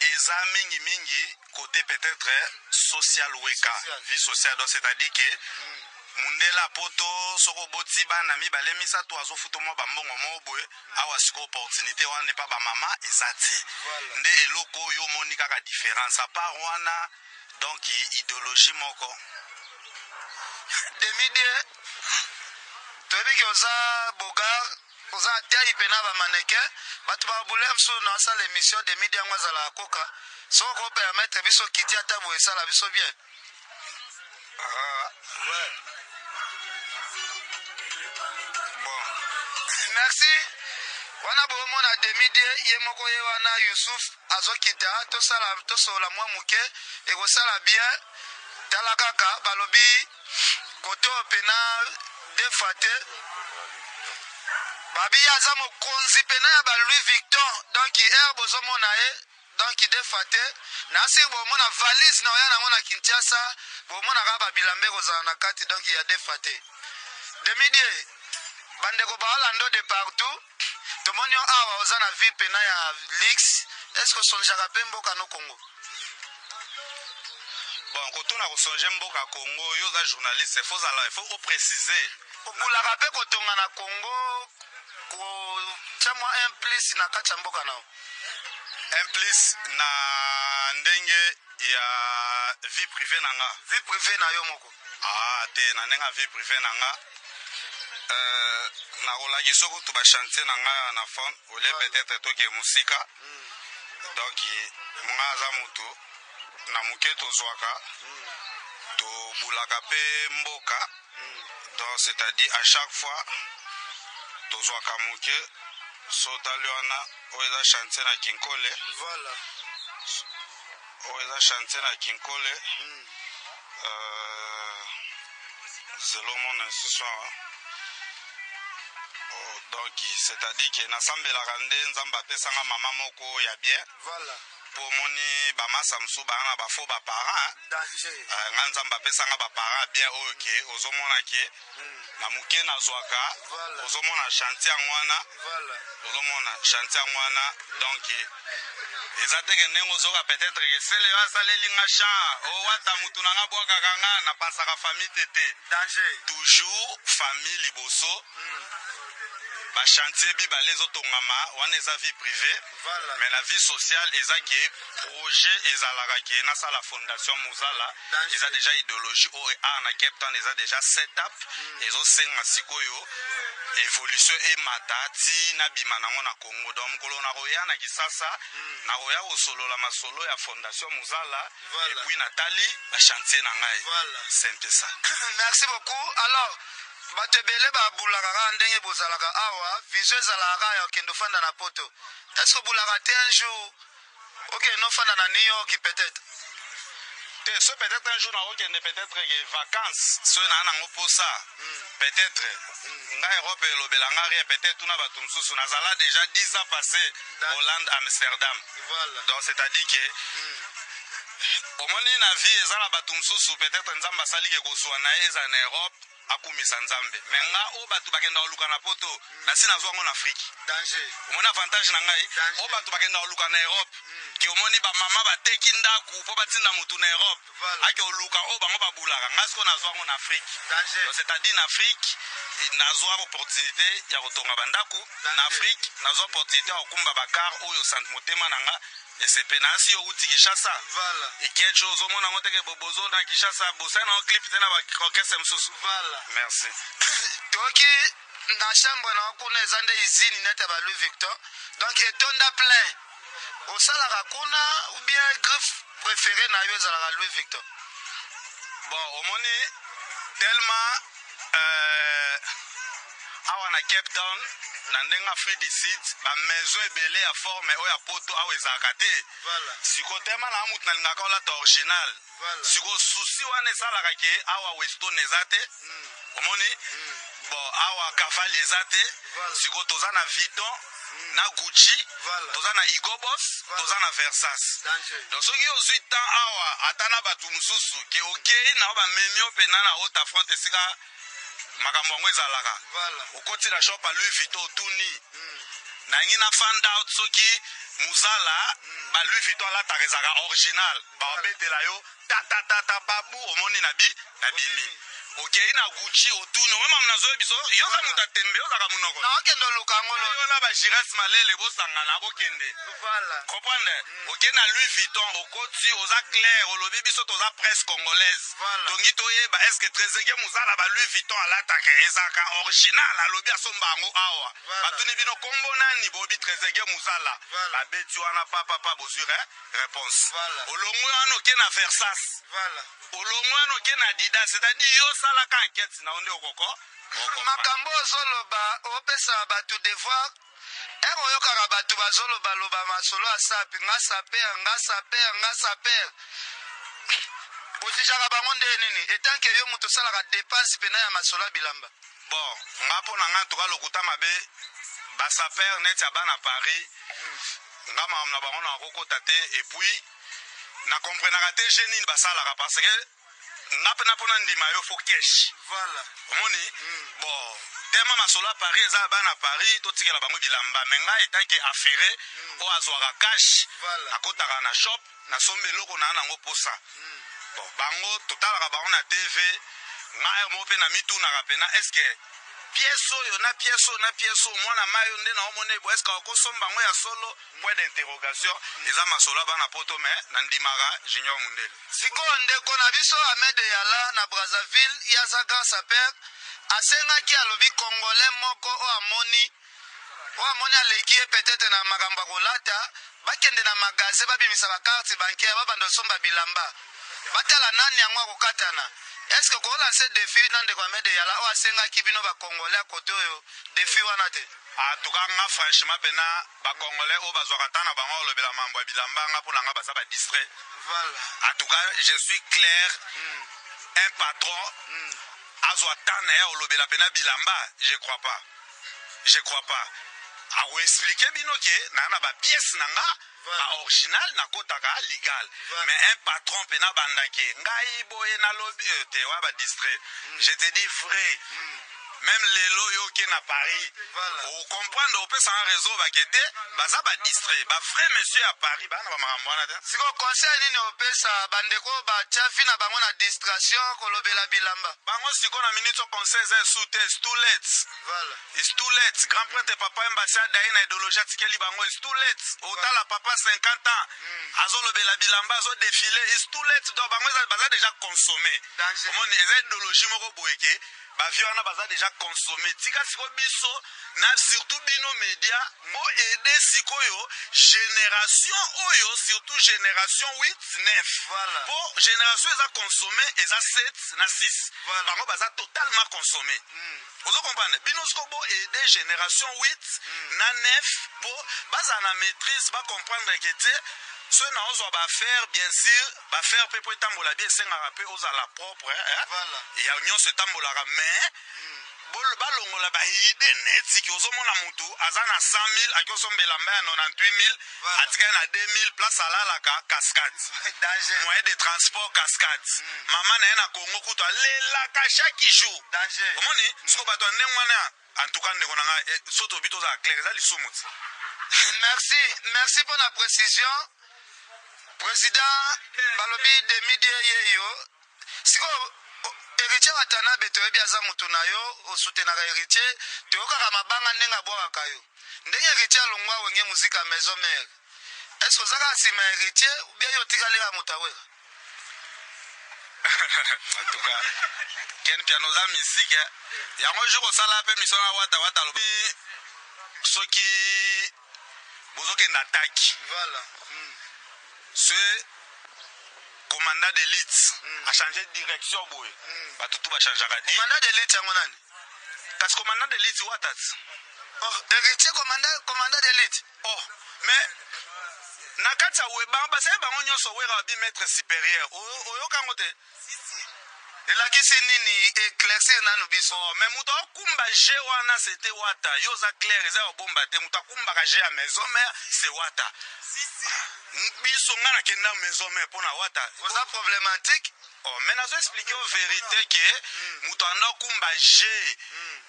eza mingimingi côté peut-être social weka. Social. Vie sociale. Donc c'est-à-dire que mundele apoto, soki oboti bana mibale, misato, azofuta mwa bambongo moko boye. Awa sikoyo opportunité wana epa bamama eza te. Nde eloko oyo omoni kaka différence. À part wana, donc idéologie moko. Demi-dieu, toyebi ke oza beau gars, oza atei mpena bamannequin, bato babule mosusu na asala émission. Demi-dieu yango azalaka koka. Soki okopermettre biso kiti ata boye, esala biso bien. Ah, bon. Merci. Wana bomona demi-dieu ye moko ye wana Yusuf azokita. Tosala, tosolola mwa moke, ekosala bien. Tala kaka, balobi kote oyo pena deux fois te, babi ye aza mokonzi pena ya ba Louis Vuitton. Donc aire bozomona ye, donc deux fois te nasi bomona valise na oya nango na Kinshasa, bomona kaka babilamba ekozala na kati. Donc ya deux fois te, demi-dieu, bandeko baolando de partout. Tomoni yo awa oza na vie pena ya luxe. Est ce que osongeaka mpe mboka no Congo? Bon, kotuna kosonge mboka Congo, yo oza journaliste, faut ozala, faut oprécise. Obulaka mpe kotonga na Congo, kotia mwa un plus na kati ya mboka nao? Un plus na ndenge ya vie privée na nga? Vie privée na yo moko. Ah te, na ndenge ya vie privée na nga, nakolakisa kutu bachantier na ngai na phone olie, peut-être toke mosika. Donc nga aza motu na moke, tozwaka, tobulaka mpe mboka. Donc c'est-à-dire à chaque fois tozwaka moke. So otali wana, oyo eza chantier na Kinkole. Oyo eza chantier na Kinkole. Zelo omona lisusu awa. Oh, donc c'est-à-dire que nasambelaka nde Nzambe apesanga mama moko ya bien. Voilà. Po omoni bamasa mosusu baa na bafaux baparent. Danger. Nga Nzambe apesanga baparent bien oyo ke ozomona ke na moke nazwaka. Voilà. Ozomona chantier yango wana. Voilà. Ozomona chantier yango wana, donc eza teke ndenge ozoka peut-être ke sele oyo asaleli nga champ owata mutu na nga bwakaka nga napansaka famille te te. Danger. Toujours famille liboso. Bachantier bibale ezotongama wana eza vie privée. Voilà. Mais la vie sociale eza ke projet ezalaka ke nasala fondation Mozala. Danger. Eza déjà idéologie oyo art na Cape Town eza déjà setup, ezosenga sikoyo évolution emata ti nabima nango na Congo. Donc mokolo nakoya na Kisasa, nakoya kosolola masolo ya fondation Mozala. Voilà. Et puis natali bachantier na ngai. Voilà. C'est un peu ça. Merci beaucoup. Alors bato ebele babulaka kaka ndenge bozalaka awa, vision ezalaka kaka ya okende ofanda na poto. Est ce que obulaka te un jour okende ofanda na New York peut-être? Te, so peut-être un jour nakokende peut-être ke vacances, soki naa nango mposa peut-être ngai Europe elobelanga rien, peut-être tuna bato mosusu nazala déjà 10 ans passé Hollande, Amsterdam. Voilà. Donc c'est-à-dire que omoni na vie eza na bato mosusu peut-être Nzambe asali ke kozwa na ye eza na Europe, akumisa Nzambe. Me nga oyo bato bakenda koluka na poto, nasi nazwa yango na Afrique. Danger. Omoni avantage na ngai. Danger. Oyo bato bakenda koluka na Europe, ke omoni bamama bateki ndako mpo batinda motu na Europe. Voilà. Ake oluka oyo bango babulaka, ngai sikoyo nazwa yango na Afrique. Danger. Donc, c'est-à-dire na Afrique nazwa opportunité ya kotonga bandako na Afrique, nazwa opportunité ya kokumba bacar oyo sante motema na nga esepe nasi yo uti Kinshasa. Voilà. Eketch ozomona yango teke bozo na Kinshasa bosali nango clip te na baorchestre mosusu. Voilà. Merci. Toki na chambre na kuna eza nde usine nete ya ba Louis Vuitton, donc etonda plein. Osalaka kuna ou bien griffe préféré na yo ezalaka Louis Vuitton? Bon, omoni tellement awa na Cape Town, na ndenge Afrique du Sud, bamaison ebele ya forme oyo ya poto awa ezalaka te. Voilà. Sikoyo tema na mutu nalingaka olata original. Voilà. Sikoyo susi wana esalaka ke awa Weston eza te, omoni bon awa Cavalli eza te. Voilà. Sikoyo toza na Vuitton, na Gucci, Voilà. toza na Hugo Boss, Voilà. toza na Versace. Danger. Donc soki ozwi temps awa ata na bato mosusu ke okei na yo bamemi yo mpena na haute front esika makambo yango ezalaka. Voilà. Okoti na shop ya Louis Vuitton, otuni nangi na find out soki Mozala ba Louis Vuitton alataka ezalaka original, babetela yo tatatata babu omoni na bi na bimi. Okei na Gucci, otuni omema nazoyebi so yo oza moto atembe, ozalaka monoko. Na okende oluka yango lo. Yo na bagires malele bosangana bokende. Voilà. Comprendre? Okei na Louis Vuitton, okoti, oza clair, olobi biso toza presse congolaise. Voilà. Tongi toyeba est ce que Trezeguet Mozala ba Louis Vuitton alataka ezalaka original, alobi asomba yango awa. Voilà. Batuni bino kombo nani, boyebi Trezeguet Mozala. Voilà. Babeti wana papapa bozwi réponse. Voilà. Olongwe wana oke na Versace. Voilà. Olongwe wana oke na Adidas, c'est-à-dire yo osalaka enquête na yo nde okoko. Makambo ozoloba opesa bato devoir ere oyokaka bato bazolobaloba masolo ya sapi, nga saper, nga saper, nga saper, ojijaka bango nde nini etanke yo moto osalaka dépense mpena ya masolo ya bilamba? Bon, nga mpo na nga ntuka lokuta mabe, basaper neti ya bana Paris, nga makambo na bango na kokota te. Et puis na comprenaka te je nini basalaka, parce que nga mpena mpona ndima yo faut cash. Voilà. Omoni, bon, tema masolo ya Paris eza ya bana Paris, totikela bango bilamba. Me ngai etanke affaire oyo azwaka cash, Voilà. akotaka na shop, nasombi eloko na nango posa. Bon, bango totalaka bango na TV, ngai moko mpe na mitunaka mpena est ce que pièce oyo na pièce oyo na pièce oyo mwana mai oyo nde naomona ebo, est ce que okosomba yango ya solo? Point d'interrogation. Eza masolo ya bana poto, me nandimaka Junior Mundele. Sikoyo ndeko na biso Ahmed Yala na Brazzaville, ye aza grand saper, asengaki, alobi congolais moko oyo amoni aleki ye peut-être na makambo ya kolata, bakende na magasin, babimisa bacarte bancaire, babanda osomba bilamba, batala nani yango akokatana. Est ce que kolancer défi na ndeko Ahmed Yala oyo asengaki bino bacongolais ya kote oyo défi wana te? En tout cas nga franchement mpena bacongolais oyo bazwaka ntan na bango olobela mambo ya bilamba, nga mpo na nga baza badistrait. Voilà. En tout cas, je suis clair. Un patron azwa temps na ye olobela mpena bilamba, je crois pas, je crois pas. Akoexpliquer bino ke naa na bapièce na nga baoriginal, nakotaka légal. Mais un patron mpena bandake ngai boye nalobi te wa badistrait, je te dis vrai. Même lelo oyo oke na Paris, ocomprendre, opesanga réseau bake te, baza badistrait. Bavrai monsieur ya Paris baa na bamakambo wana te. Sikoyo conseil nini opesa bandeko batya fi na bango na distraction, kolobela bilamba? Bango sikoyo na minute, conseil eza esu te, it's too late. It's too late. Grand prêtre Papa Embasi adaye na idéologie atikeli bango, it's too late. Otala papa 50 ans azolobela bilamba, azodéfile, it's too late. Donc bango baza déjà consommé. Danger. Omoni, eza idéologie moko boye ke bavie wana baza déjà consommé. Tika sikoyo biso na surtout bino média boaide sikoyo génération oyo, surtout génération 8 9. Po génération eza consommé eza 7 na 6. Bango baza totalement consommé. Ozo comprendre? Bino siko boaide génération 8 na 9 mpo bazala na maîtrise, bacomprendre ke te, soki na ozwa baaffaire, bien sûr baaffaire mpe mpo etambola bien, esengaka mpe ozala propre, eh? Ya nyonso etambolaka, mais balongola baide neti ke ozomona motu aza na 100 000, aki osomba elamba ya 98 000, atikali na 2 000, place alalaka cascade, Danger. Moyen de transport cascade, mama na ye na Congo kutu alelaka chaque jour. Danger. Omoni siko bato ya ndenge wana, en tout cas ndeko na ngai, so tobi tozala clair, eza lisumu ti. Merci, merci mpo na précision, président. Balobi Demidie ye yo sikoyo Héritier Watanabe, toyebi aza motu na yo, osoutenaka Héritier, toyokaka mabanga ndenge abwakaka yo, ndenge Héritier alongwa Wenge Musica Maison Mère. Est ce oza kaka nsima ya Héritier ou bien yo otikali kaka moto awera? En tout cas, Ken Piano oza misike yango jour osala mpe mission na Wata. Wata alobi soki bozokende attaque, ce commandant d'élite a changé direction boye, bato tu bachangeaka di. Commandant d'élite yango nani? Kasi commandant d'élite Wata ti. Oh, Héritier commandant d'élite? Oh, mais na kati ya weba basali bango nyonso, Wera babi maître supérieur. Oyoka yango te? Elakisi nini? Éclaircir nanu biso. Oh, mais moto akumba g wana, c'était Wata. Yo oza clair, eza ya obomba te. Moto akumbaka g ya Maison Mère, c'est Wata. Biso nga nakenda Maison Mère mpo na Wata. Oza problématique. Oh, mais nazo expliquer yo vérité ke moto anda akumba g.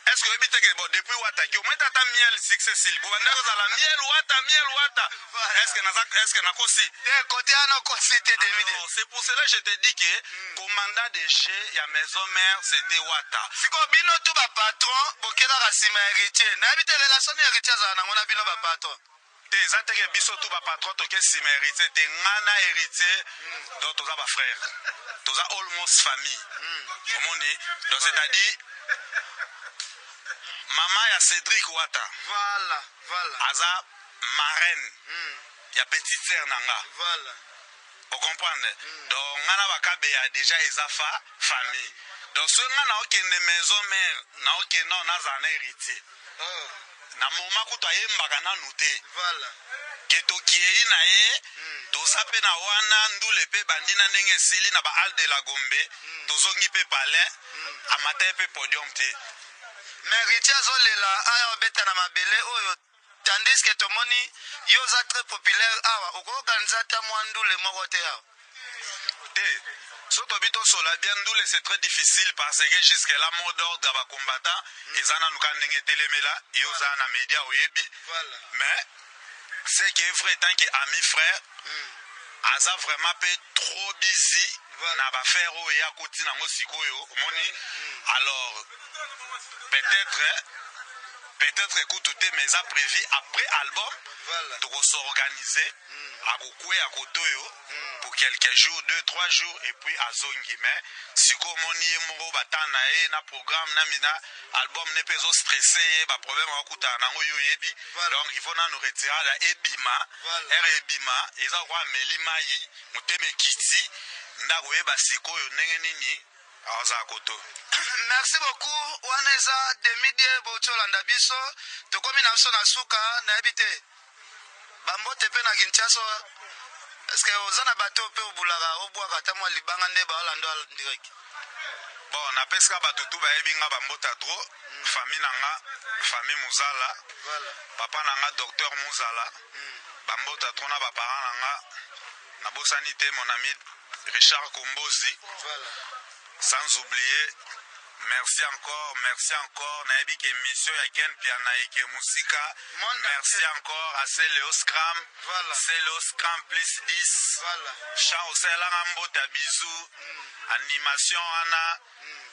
Est ce que oyebi te ke bon, depuis Wata ki omoi tata miel succès sili, bobanda kozala miel Wata, miel Wata? Est ce que naza, est ce que nakosi? Te, kote wana okosi te, Demide. Alors, c'est pour cela que je te dis que commandant de chez ya Maison Mère, c'était Wata. Sikoyo bino tu bapatron bokendaka nsima ya Héritier, nayebi te relation ni Héritier azala nango na bino bapatron. Te, eza teke biso tu bapatron toke nsima Héritier te. Nga na Héritier, donc toza bafrère, toza almost famille. Omoni, donc c'est-à-dire mama ya Cédric Wata voilà voilà aza marraine ya petite sœur na nga. Ocomprendre? Donc nga na bakabeya déjà eza fa famille. Donc soki nga naokende Maison Mère, naokende oyo nazala na Héritier. Na moma kutu ayembaka nanu te. Ke tokiei na ye, toza mpe na wana ndule mpe bandi na ndenge esili na baal de la Gombe, tozongi mpe palin, amata ye mpe podium te. Mais Héritier azolela aya obeta na mabele oyo, tandis que tomoni yo oza très populaire awa, okoorganize ata mwa ndule moko te awa? Te, so tobi tosola bien, ndule c'est très difficile parce que jusque là mot d'ordre ya bacombattant eza nanu ka ndenge etelemela ye. Oza na média, oyebi. Mais ce qui est vrai, tant que ami frère, aza vraiment mpe trop busy na baaffaire oyo ye akoti nango sikoyo, omoni. Alors peut-être kutu te, mais eza prévu après album. Tokos'organiser, akokweya kote oyo pour quelques jours, 2, 3 jours, et puis azongi. Mais sikoyo omoni ye moko bata na ye na programme na mina album ne mpe ezostresse ye, baproblème akutana nango, yo oyebi. Donc il faut nanu retirada ebima. Ere ebima eza kwa ameli mai, motema ekiti, ndako oyeba sikoyo ndenge nini azala koto. Merci beaucoup. Wana eza Demidie bouti olanda biso. Tokomi na biso na suka, nayebi te, bambote mpe na Kinshasa. Est ce que oza na bato oyo mpe obulaka obwaka ata mwa libanga nde baolanda yo direct? Bon, napesika bato tu bayebi nga bambota trop. Famille na nga, famille Muzala. Voilà. Papa na nga docteur Muzala. Bambota trop na baparent na nga. Nabosani te mon ami Richard Kombozi. Voilà. Sans oublier, merci encore, merci encore. Nayebi ke émission ya Ken Piana eke musika. Monde Merci entier. encore à Céléo Scram. Voilà. Céléo Scram plus 10. Voilà. Chant osalelanga mbote ya bisou. Animation wana.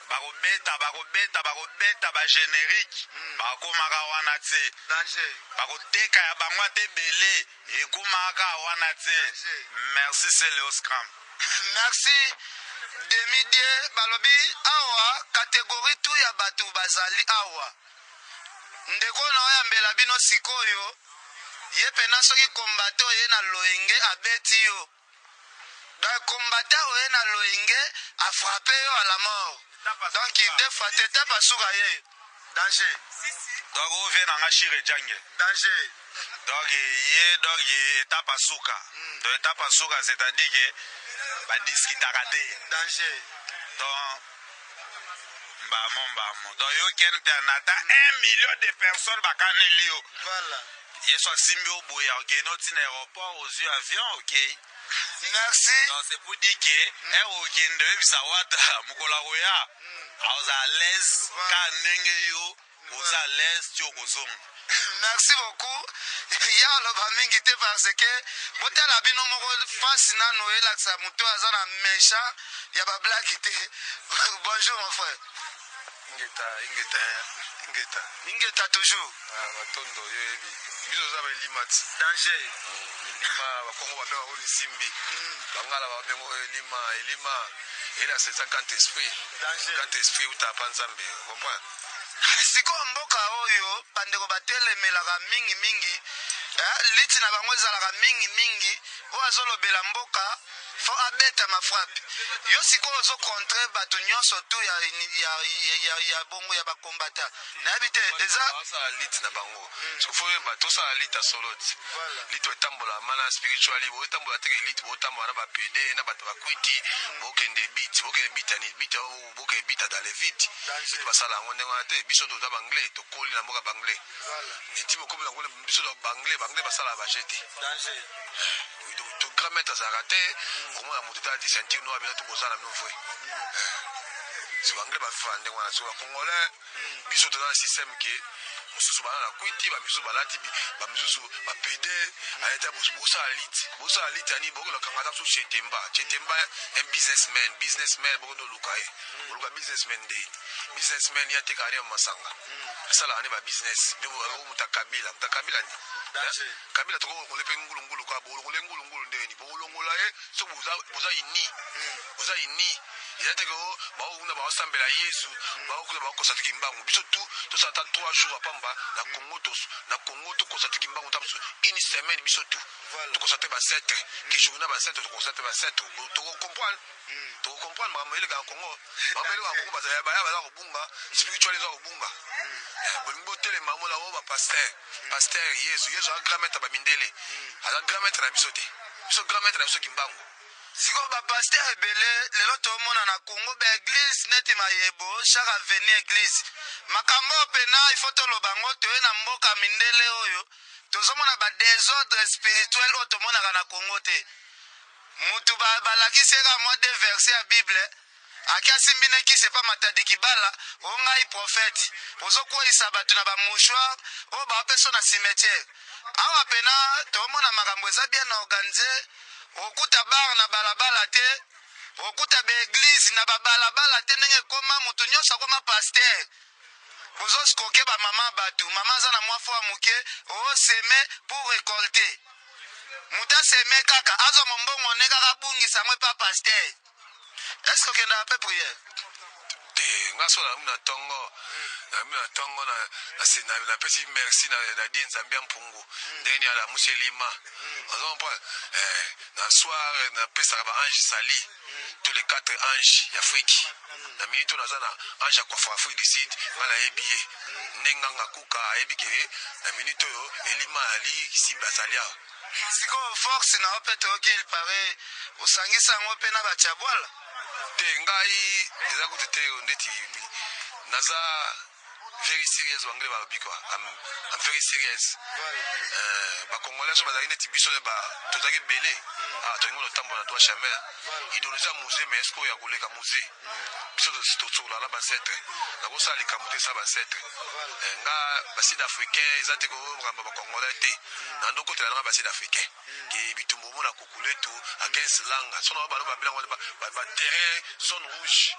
Bakobeta, bakobeta, bakobeta ba générique. Bakomaka wana te. Danger. Bakoteka ya bango ata ebele. Ekomaka wana te. Danger. Merci Céléo Scram. Merci Demidie. Balobi awa catégorie tu ya bato bazali awa. Ndeko na oyambela bino sikoyo, ye pena soki kombate oye na loyenge abeti yo. Donc kombate oye na loyenge a frappé yo à la mort. Donc deux fois te tape suka ye. Danger. Donc ovie nanga Shire Djange. Danger. Donc ye, donc ye étape à suka. Donc étape à suka, c'est-à-dire que badiskitaka te. Danger. Donc mbamo mbamo. Donc yo Ken Piana ata 1 million de personnes bakaneli yo. Voilà. Yesu asimbi yo boye okende oti na aéroport ozwi avion okei. Merci. Donc c'est pour dire que okende oyebisa wata mokolo akoya aoza à l'aise ka ndenge yo oza à l'aise ti okozonga. Merci beaucoup. Ya aloba mingi te parce que botala bino moko face nano elakisa moto aza na méchant ya bablaki te. Bonjour mon frère. Ingeta, ingeta, ingeta. Ingeta toujours. Ah, matondo yo yebi. Biso oza ba elima ti. Danger. Elima bakongo babenga oyo lisimbi. Bangala babenga oyo elima, elima. Ela c'est ça quand esprit. Danger. Quand esprit uta pa Nzambe, comprends? Sikoyo mboka oyo bandeko batelemelaka mingi mingi, liti na bango ezalaka mingi mingi, oyo azolobela mboka fo abeta mafrappe. Yo sikoyo ozocontre bato nyonso tu ya, ya, ya, ya bongo ya bakombata. Nayebi te eza basala liti na bango. So fo yeba tosala liti ya solo ti. Voilà. Liti etambola mana spiritually, botambola teke liti, botambola na ba pede na bato bakwiti, bokende biti, bokende bita ni bita, bokende bita dans le vide. Danger. Liti basala yango ndenge wana te. Biso toza banglais, tokoli na mboka banglais. Voilà. Neti bokomi na ngole, biso to banglais, banglais basala ba jete. Danger. To grand maître azalaka te, komona moto tala ti ceinture noire bino to bozala na bino vrai. So banglais bafanda ndenge wana, so ba congolais biso toza na système ke mosusu baza na kwiti, bamisusu balati bamisusu bapede, ayeta bosala liti, bosala liti ani bokolakanga ata mosusu Chetemba. Chetemba un businessman, businessman bokondo luka ye. Oluka businessman nde. Businessman ya teka ne masanga. Asala ne ba business. Bino bo muta Kabila, muta Kabila ni. Danger. Kabila toko kolongole pe ngulu ngulu ka bolongole ngulu ngulu ndeni. Bolongola ye so boza boza ini. Boza ini. Eza te ke o baokuna baosambela Yesu, baokuna bakosa tiki mbangu. Biso tu tosala ata 3 jours ya pamba na Congo tos, na Congo tokosa tiki mbangu ta biso une semaine biso tu. Voilà. Tokosa te ba 7, ki journée ba 7 tokosa te ba 7. Toko comprendre. Toko comprendre makambo eleka na Congo. Makambo eleka na Congo bazala baya baza kobunga, spirituel eza kobunga. Bolingi botelema mona oyo ba pasteur. Pasteur Yesu, Yesu aza grand maître ba mindele. Aza grand maître na biso te. Biso grand maître na biso Kimbangu. Sikoyo ba pasteur ebele lelo tomona na Congo ba église neti mayebo chaque avenue église. Makambo oyo pena il faut toloba ngo toye na mboka mindele oyo tozomona ba désordre spirituel oyo tomonaka na Congo te. Mutu balakisi ye kaka mwa deux versets ya Bible, aki asimbi ne kisi epa Matadi Kibala, o ngai prophète, ozokweyisa bato na ba mouchoir oyo baopesa na cimetière. Awa pena tomona makambo eza bien organisé, okuta bar na balabala te, okuta ba église na ba balabala te, ndenge ekoma mutu nyonso akoma pasteur. Ozoskoke ba mama bato, mama aza na mwa foi moke, oseme pour récolter. Moto aseme kaka azwa mombongo ne kaka abungisa yango epa pasteur. Est-ce que okendaka mpe prière? Te, nga so na na tongo, na na tongo na na se na na pesi merci na na die Nzambe ya mpungu. Ndenge ni ala musi elima. Ozo comprendre? Na soir na pesaka ba ange sali. Tous les 4 anges ya Afrique. Na minute oyo naza na ange ya coiffure Afrique du Sud, nga nayebi ye. Ndenge nga ngakuka ayebi ke na minute oyo elima ali simba azali awa. Sikoyo force na yo mpe toyoki il paraît osangisa yango mpe na batiabwala. Te, ngai eza kutu te, ndeti naza very serious. Banglais balobi quoi, I'm very serious. Bacongolais so bazalaki neti biso, tozalaki ebele. Ah, tolingi totambola na droit chemin. Idéologie ya Mzee, mais est-ce oyo ya koleka Mzee? Biso tosokola na baancêtre, nakosala likambo te, esa baancêtre. Nga basud africain eza te kokamba bacongolais te, na ndokotela nanga basud africain ke bitumba omona kukuletu against langa sono bano babilango baterrain zone rouge,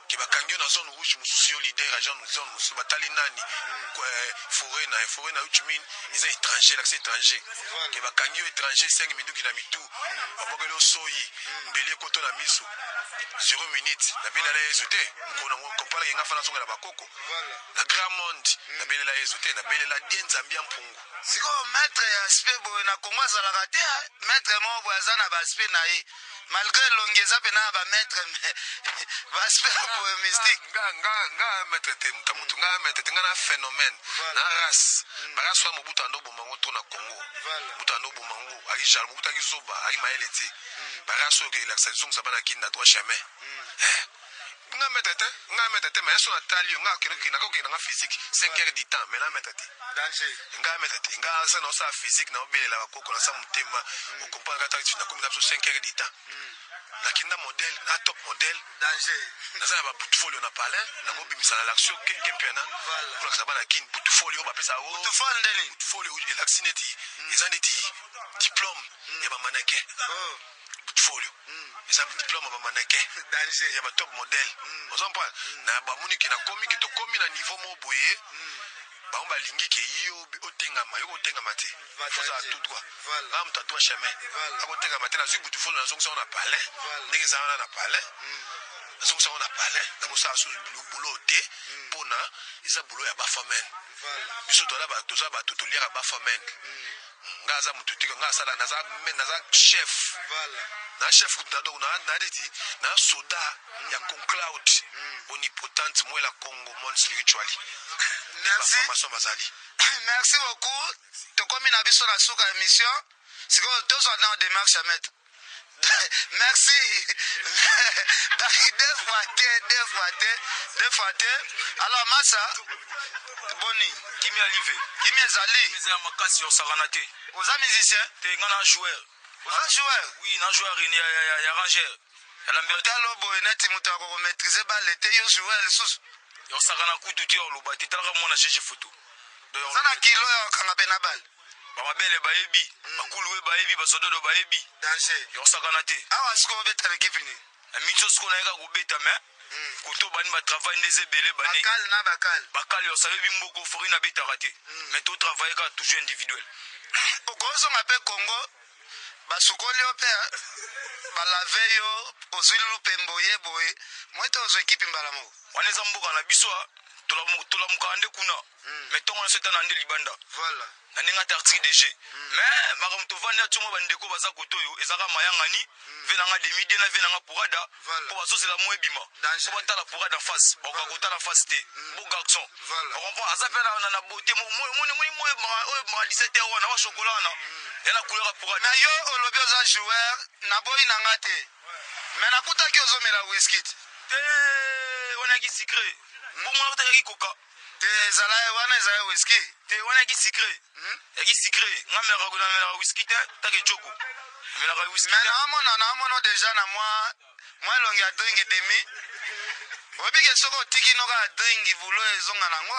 ke bakangi yo na zone rouge mosusu, yo leader ya zone mosusu, batali nani forêt na forêt na uchimin eza étranger, lakisa étranger ke bakangi yo étranger, 5 minduki na mitu, babwakeli yo soyi, mbeli ekoto na miso, 0 minute. Nabelela Yesu te, mokolo nango komparake nga fana songela bakoko na grand monde. Nabelela Yesu te, nabelela die Nzambi ya mpungu. Sikoyo maître ya aspect boye na Kongo azalaka te. Maître moko boye aza na baaspect na ye, malgré elongi eza mpena na bamaître, mais baaspect boye mystique. Nga maître te, moto motu, nga maître te. Nga na phénomène na race, barace wana Mobutu ando oboma yango to na Congo. Mobutu ando oboma yango, aki jaloux Mobutu, aki zoba, aki mayele te. Barace oyo elakisa lizongisa bana kini na droit chemin. Nga maître te, nga maître te, mais so natali yo, nga nakokende nga physique 5 heures du temps, mais na maître te. Nga maître te, nga asa na osala physique, na obelela bakoko na sa motema, okomprendre kaka nakomi na biso 5 heures du temps, nakenda modèle na top modèle. Naza na babutufolio na palin, nakobimisa na l'action kempiana kolakisa bana kini butufolio oyo bapesa. Butufolio elakisi neti eza neti diplôme ya bamannequin. Butufolio eza diplôme ya bamannequin ya batop modèle, ozo comprendre? Na bamoni ke nakomi, ke tokomi na niveau moko boye, bango balingi ke yo otengama, yo kotengama te, fozala tout droit. Nga moto a droit chemin akotengama te. Nazwi butufolio, nazongisa ngo na palin ndenge eza wana na palin, nazongisa ngo na palin. Nakosala so boulot te, mpona eza boulot ya bafamen. Biso toza bato toliaka bafamen. Nga aza motu te, nga asala, naza chef na chef kutu na donc na neti na soda ya concloud omnipotente mwela Congo monde spirituali. Merci. Formation bazali. Merci beaucoup. Tokomi na biso na suka émission. Sikoyo tozwa na démarche ya maître. Merci. Deux fois te, deux fois te, deux fois te. Alors masa, boni? Kimi alive. Kimi ezali. Eza ya makasi, osakana te. Oza musicien? Te, nga na joueur. Oza joueur? Oui, na joueur ya Ranger, ya Lambert. Otala boye neti moto akokomaîtrise bale te, yo joueur lisusu? Ya osakana kutu te, ya oloba te. Talaka mwana GG photo. Oza na kilo ya okanga mpe na bale? Bamabele bayebi, bakulu we bayebi, bazododo bayebi. Danger. Ya osakana te. Awa sikoyo obeta l'équipe nini? Na miniti oyo sikoyo nayeka kobeta, mais koto bani batravail nde eza ebele bane. Bakale na bakale. Bakale osayebi mboko fori nabetaka te, mais totravaille kaka toujours individuel. Okozonga mpe Congo, basukoli yo mpe balave yo, ozwi lupembo ye boye, moi te ozwa ekipe mbala moko. Wana eza mboka na biso, tolamukaka nde kuna, mais ntongo nyonso etana nde libanda na ndenge antarctique dg. Mais makambo tovandi ationgo, bandeko baza kote oyo ezaka mayangani ve nanga demide na ve nanga pourada, mpo bazozela mo ebima, mpo batala pourada face, bakoka kotala face te. Beau garçon, ocomprend, aza mpe na beauté. Moni oyo ebimaka 17 heure wana wa chocolat wana ya na couleur ya pourada. Mais yo olobi oza joueur, naboyi na nga te, mais nakutaki ozomela whisky te. Te, wana yaki sucré, mbongo wana kutaki koka. Te, ezala wana ezala whisky. Te, wana yaki sucré, yaki sucré. Nga melaka whisky te, take joko melaka whisky. Mais naamona déjà na mwa elongi ya drink demi. Oyebi ke soki otiki noka ya drink, vulo ezonga nango.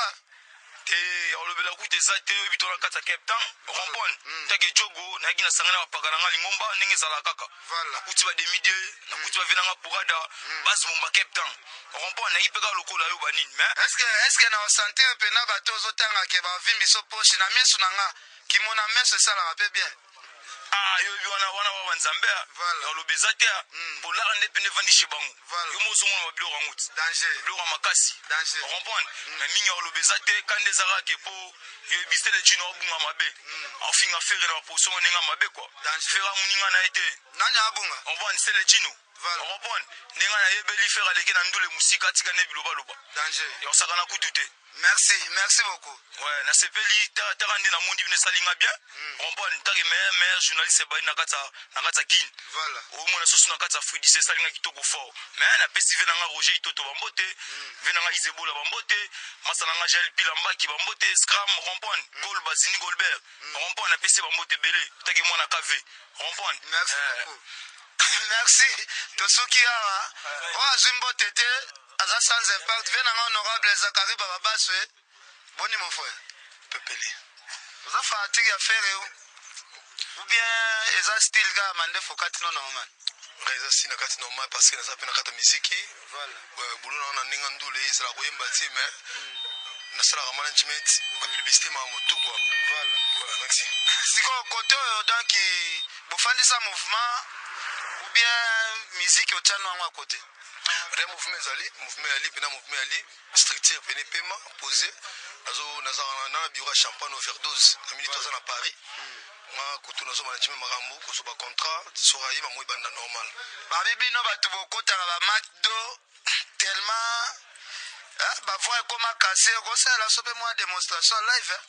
Te, olobela kutu eza te. Oyebi to na kati ya Cape Town, comprendre, take jogo nayaki na sangana bapaka na nga lingomba ndenge ezalaka kaka. Nakuti bademide, nakuti bave nanga pourada base momba Cape Town, comprendre, nayaki mpe kaka lokola yo banini, mais Est-ce na osentir mpena bato ozotanga ke bavimbi so poche na miso na nga, kimona meso esalaka mpe bien? Ah, yoyebi wana wana wa banzambe aloba eza te, polara nde pene evandi chez bango. Yo mo ozomona babiloko yango ti biloko ya makasi, comprendre, mais mingi aloba eza te. Kanda ezalaka ke mpo yoyebi sele jino abunga mabe, afinga Ferre na baposition ndenge mabe kua. Ferre amoninga na ye te. Nani abunga? Comprendre, sele jino, comprendre, ndenge nayebeli Ferre aleki na ndule mosika, atika nde bilobaloba. Osakana kutu te. Merci, merci beaucoup. Ouais, nasepeli. Taka nde namondi bino, esalinga bien. Comprendre take meilleur journaliste ebali na kati ya Kine. Omona soso na kati ya Afrique, esalinga kitoko fort. Mais napesi ve nanga Roger Itoto bambote, ve nanga Isebola bambote, masa nanga Jael Pilambaki bambote, Scram comprendre, Gol Basini Golbert comprendre, napesi bambote ebele. Take mwana KV comprendre. Merci beaucoup, merci. Tosuki awa. Oyo azwi mbote te aza sans impact. Ve nanga honorable Zakari Bababaswe, boni mon frère? Pepele. Oza fanatique ya Ferre ou bien eza style kaka mandefu kati no normal? Eza si na kati normal, parce que naza mpe na kati ya misiki. Bulo na na ndenge ndule ezala koyemba te, mais nasalaka management, bapublicité, makambo tout quoi. Voilà. Ouais, merci. Sikoyo kote oyo, donc bofandisa mouvement ou bien musique otiano yango ya kote? Re mouvement ezali, mouvement yali mpena, mouvement yali structure pene pema posé. Nazalaka na bureau ya Champagne Overdose na minute. Aza na Paris, nga kutu nazo management makambo, kozwa bacontrat, soki ayeba mo ebanda normal. Babi bino bato bokotaka bamacdo tellement bavoix ekoma kase, okosalela so mpe mwa démonstration live, eh?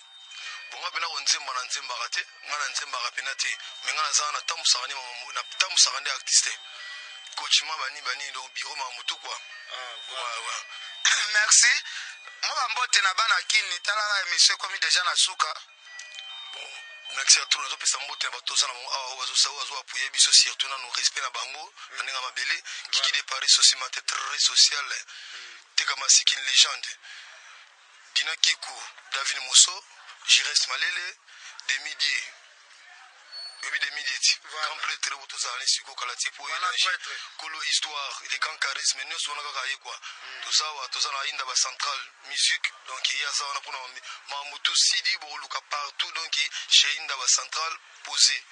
Bonga mpena konzemba na nzembaka te, nga na nzembaka mpena te, me nga naza natambusaka nde, natambusaka nde artiste, coachement bani bani, donc bureau, makambo tout quoi. Ouais. Merci. Mo bambote na bana Kini, talaka émission ekomi déjà na suka. Bon, merci à tout. Nazopesa mbote na bato toza na bango awa, oyo bazosa, oyo azoappuyer biso, surtout nanu respect na bango na ndenge ya mabele. Kiki de Paris, socimate très social, Teka Masiki, une légende, Dina Kiku, David Mosso, Gires Malele, Demidie, oyebi Demidie ti grand prêtre oyo tozala ne sikoyo kala ti po élange kolo histoire, le grand charisme, nyonso wana kaka ye quoi. Toza awa, toza na Inda Bacentral Musique, donc ye aza wana mpona makambo to sidi bokoluka partout. Donc chez Inda Bacentral posé,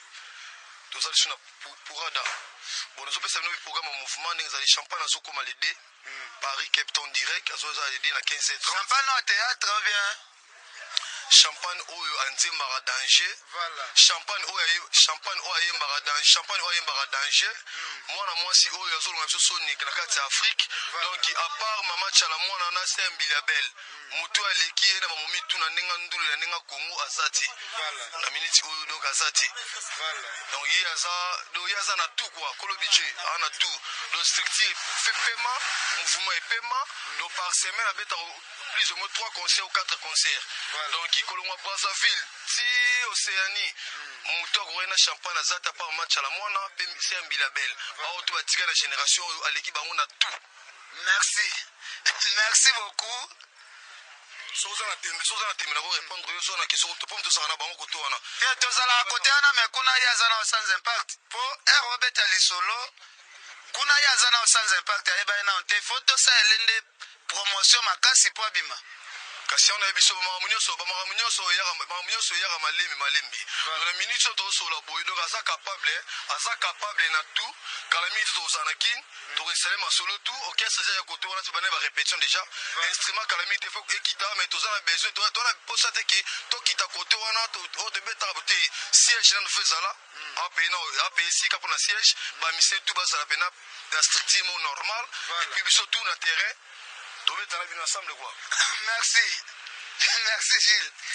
toza lisu na Pourada. Bon, nazopesa bino programme ya mouvement ndenge ezali. Champagne azokóma le 2, Paris, Cape Town direct, azoza le 2 na 15h30. Champagne au théâtre ou bien? Champagne oyo anzembaka danger. Champagne oyo, champagne oyo ayembaka danger, champagne oyo ayembaka danger. Mwana mwasi oyo azolonga biso soni na kati ya Afrique. Donc à part mama Tiala mwana na ser Mbilia Bel, moto aleki ye na bamomi tuna ndenge ndulu na ndenge Congo aza te na miniti oyo. Donc aza te. Donc ye aza, donc ye aza na tout quoi. Kolo budget aza na tout. Donc structure pema, mouvement epema. Donc par semaine abetaka plus ou moins 3 concerts ou 4 concerts. Donc kolongwa Brazzaville ti Océanie, moto akoki na Champagne aza te, à part match ala mwana mpe ser Mbila Bel. Bao to batika na génération oyo, aleki bango na tout. Merci, merci beaucoup. Soki oza na tembe, soki oza na tembe, nakorépondre yo. So na question mpo tozalaka na bango koto wana. Te, tozalaka kote wana, me kuna ye aza na sans impact, mpo ere obeta lisolo kuna ye aza na sans impact, ayeba ye nano te. Fo tosalele nde promotion makasi mpo abima. Kasi wana yebi biso bamakambo nyonso, bamakambo nyonso eyaka, makambo nyonso eyaka malembe malembe. Donc na minute oyo tozosola boye, donc aza capable, aza capable na tout. Kala mingi tozala na Kine, tokoinstalle masolo tout, orchestre eza ya kote wana, tobanda barépétition déjà, instrument kala mingi te fo ekita. Mais toza na besoin, toza na posa te ke tokita kote wana oyo tobetaka te. Siège nanu fo ezala apaye, na apaye esika mpona siège, bamusicien tout bazala mpena na structure mo normal, et puis biso tout na terrain tobetana bino ensemble quoi. Merci, merci Gilles.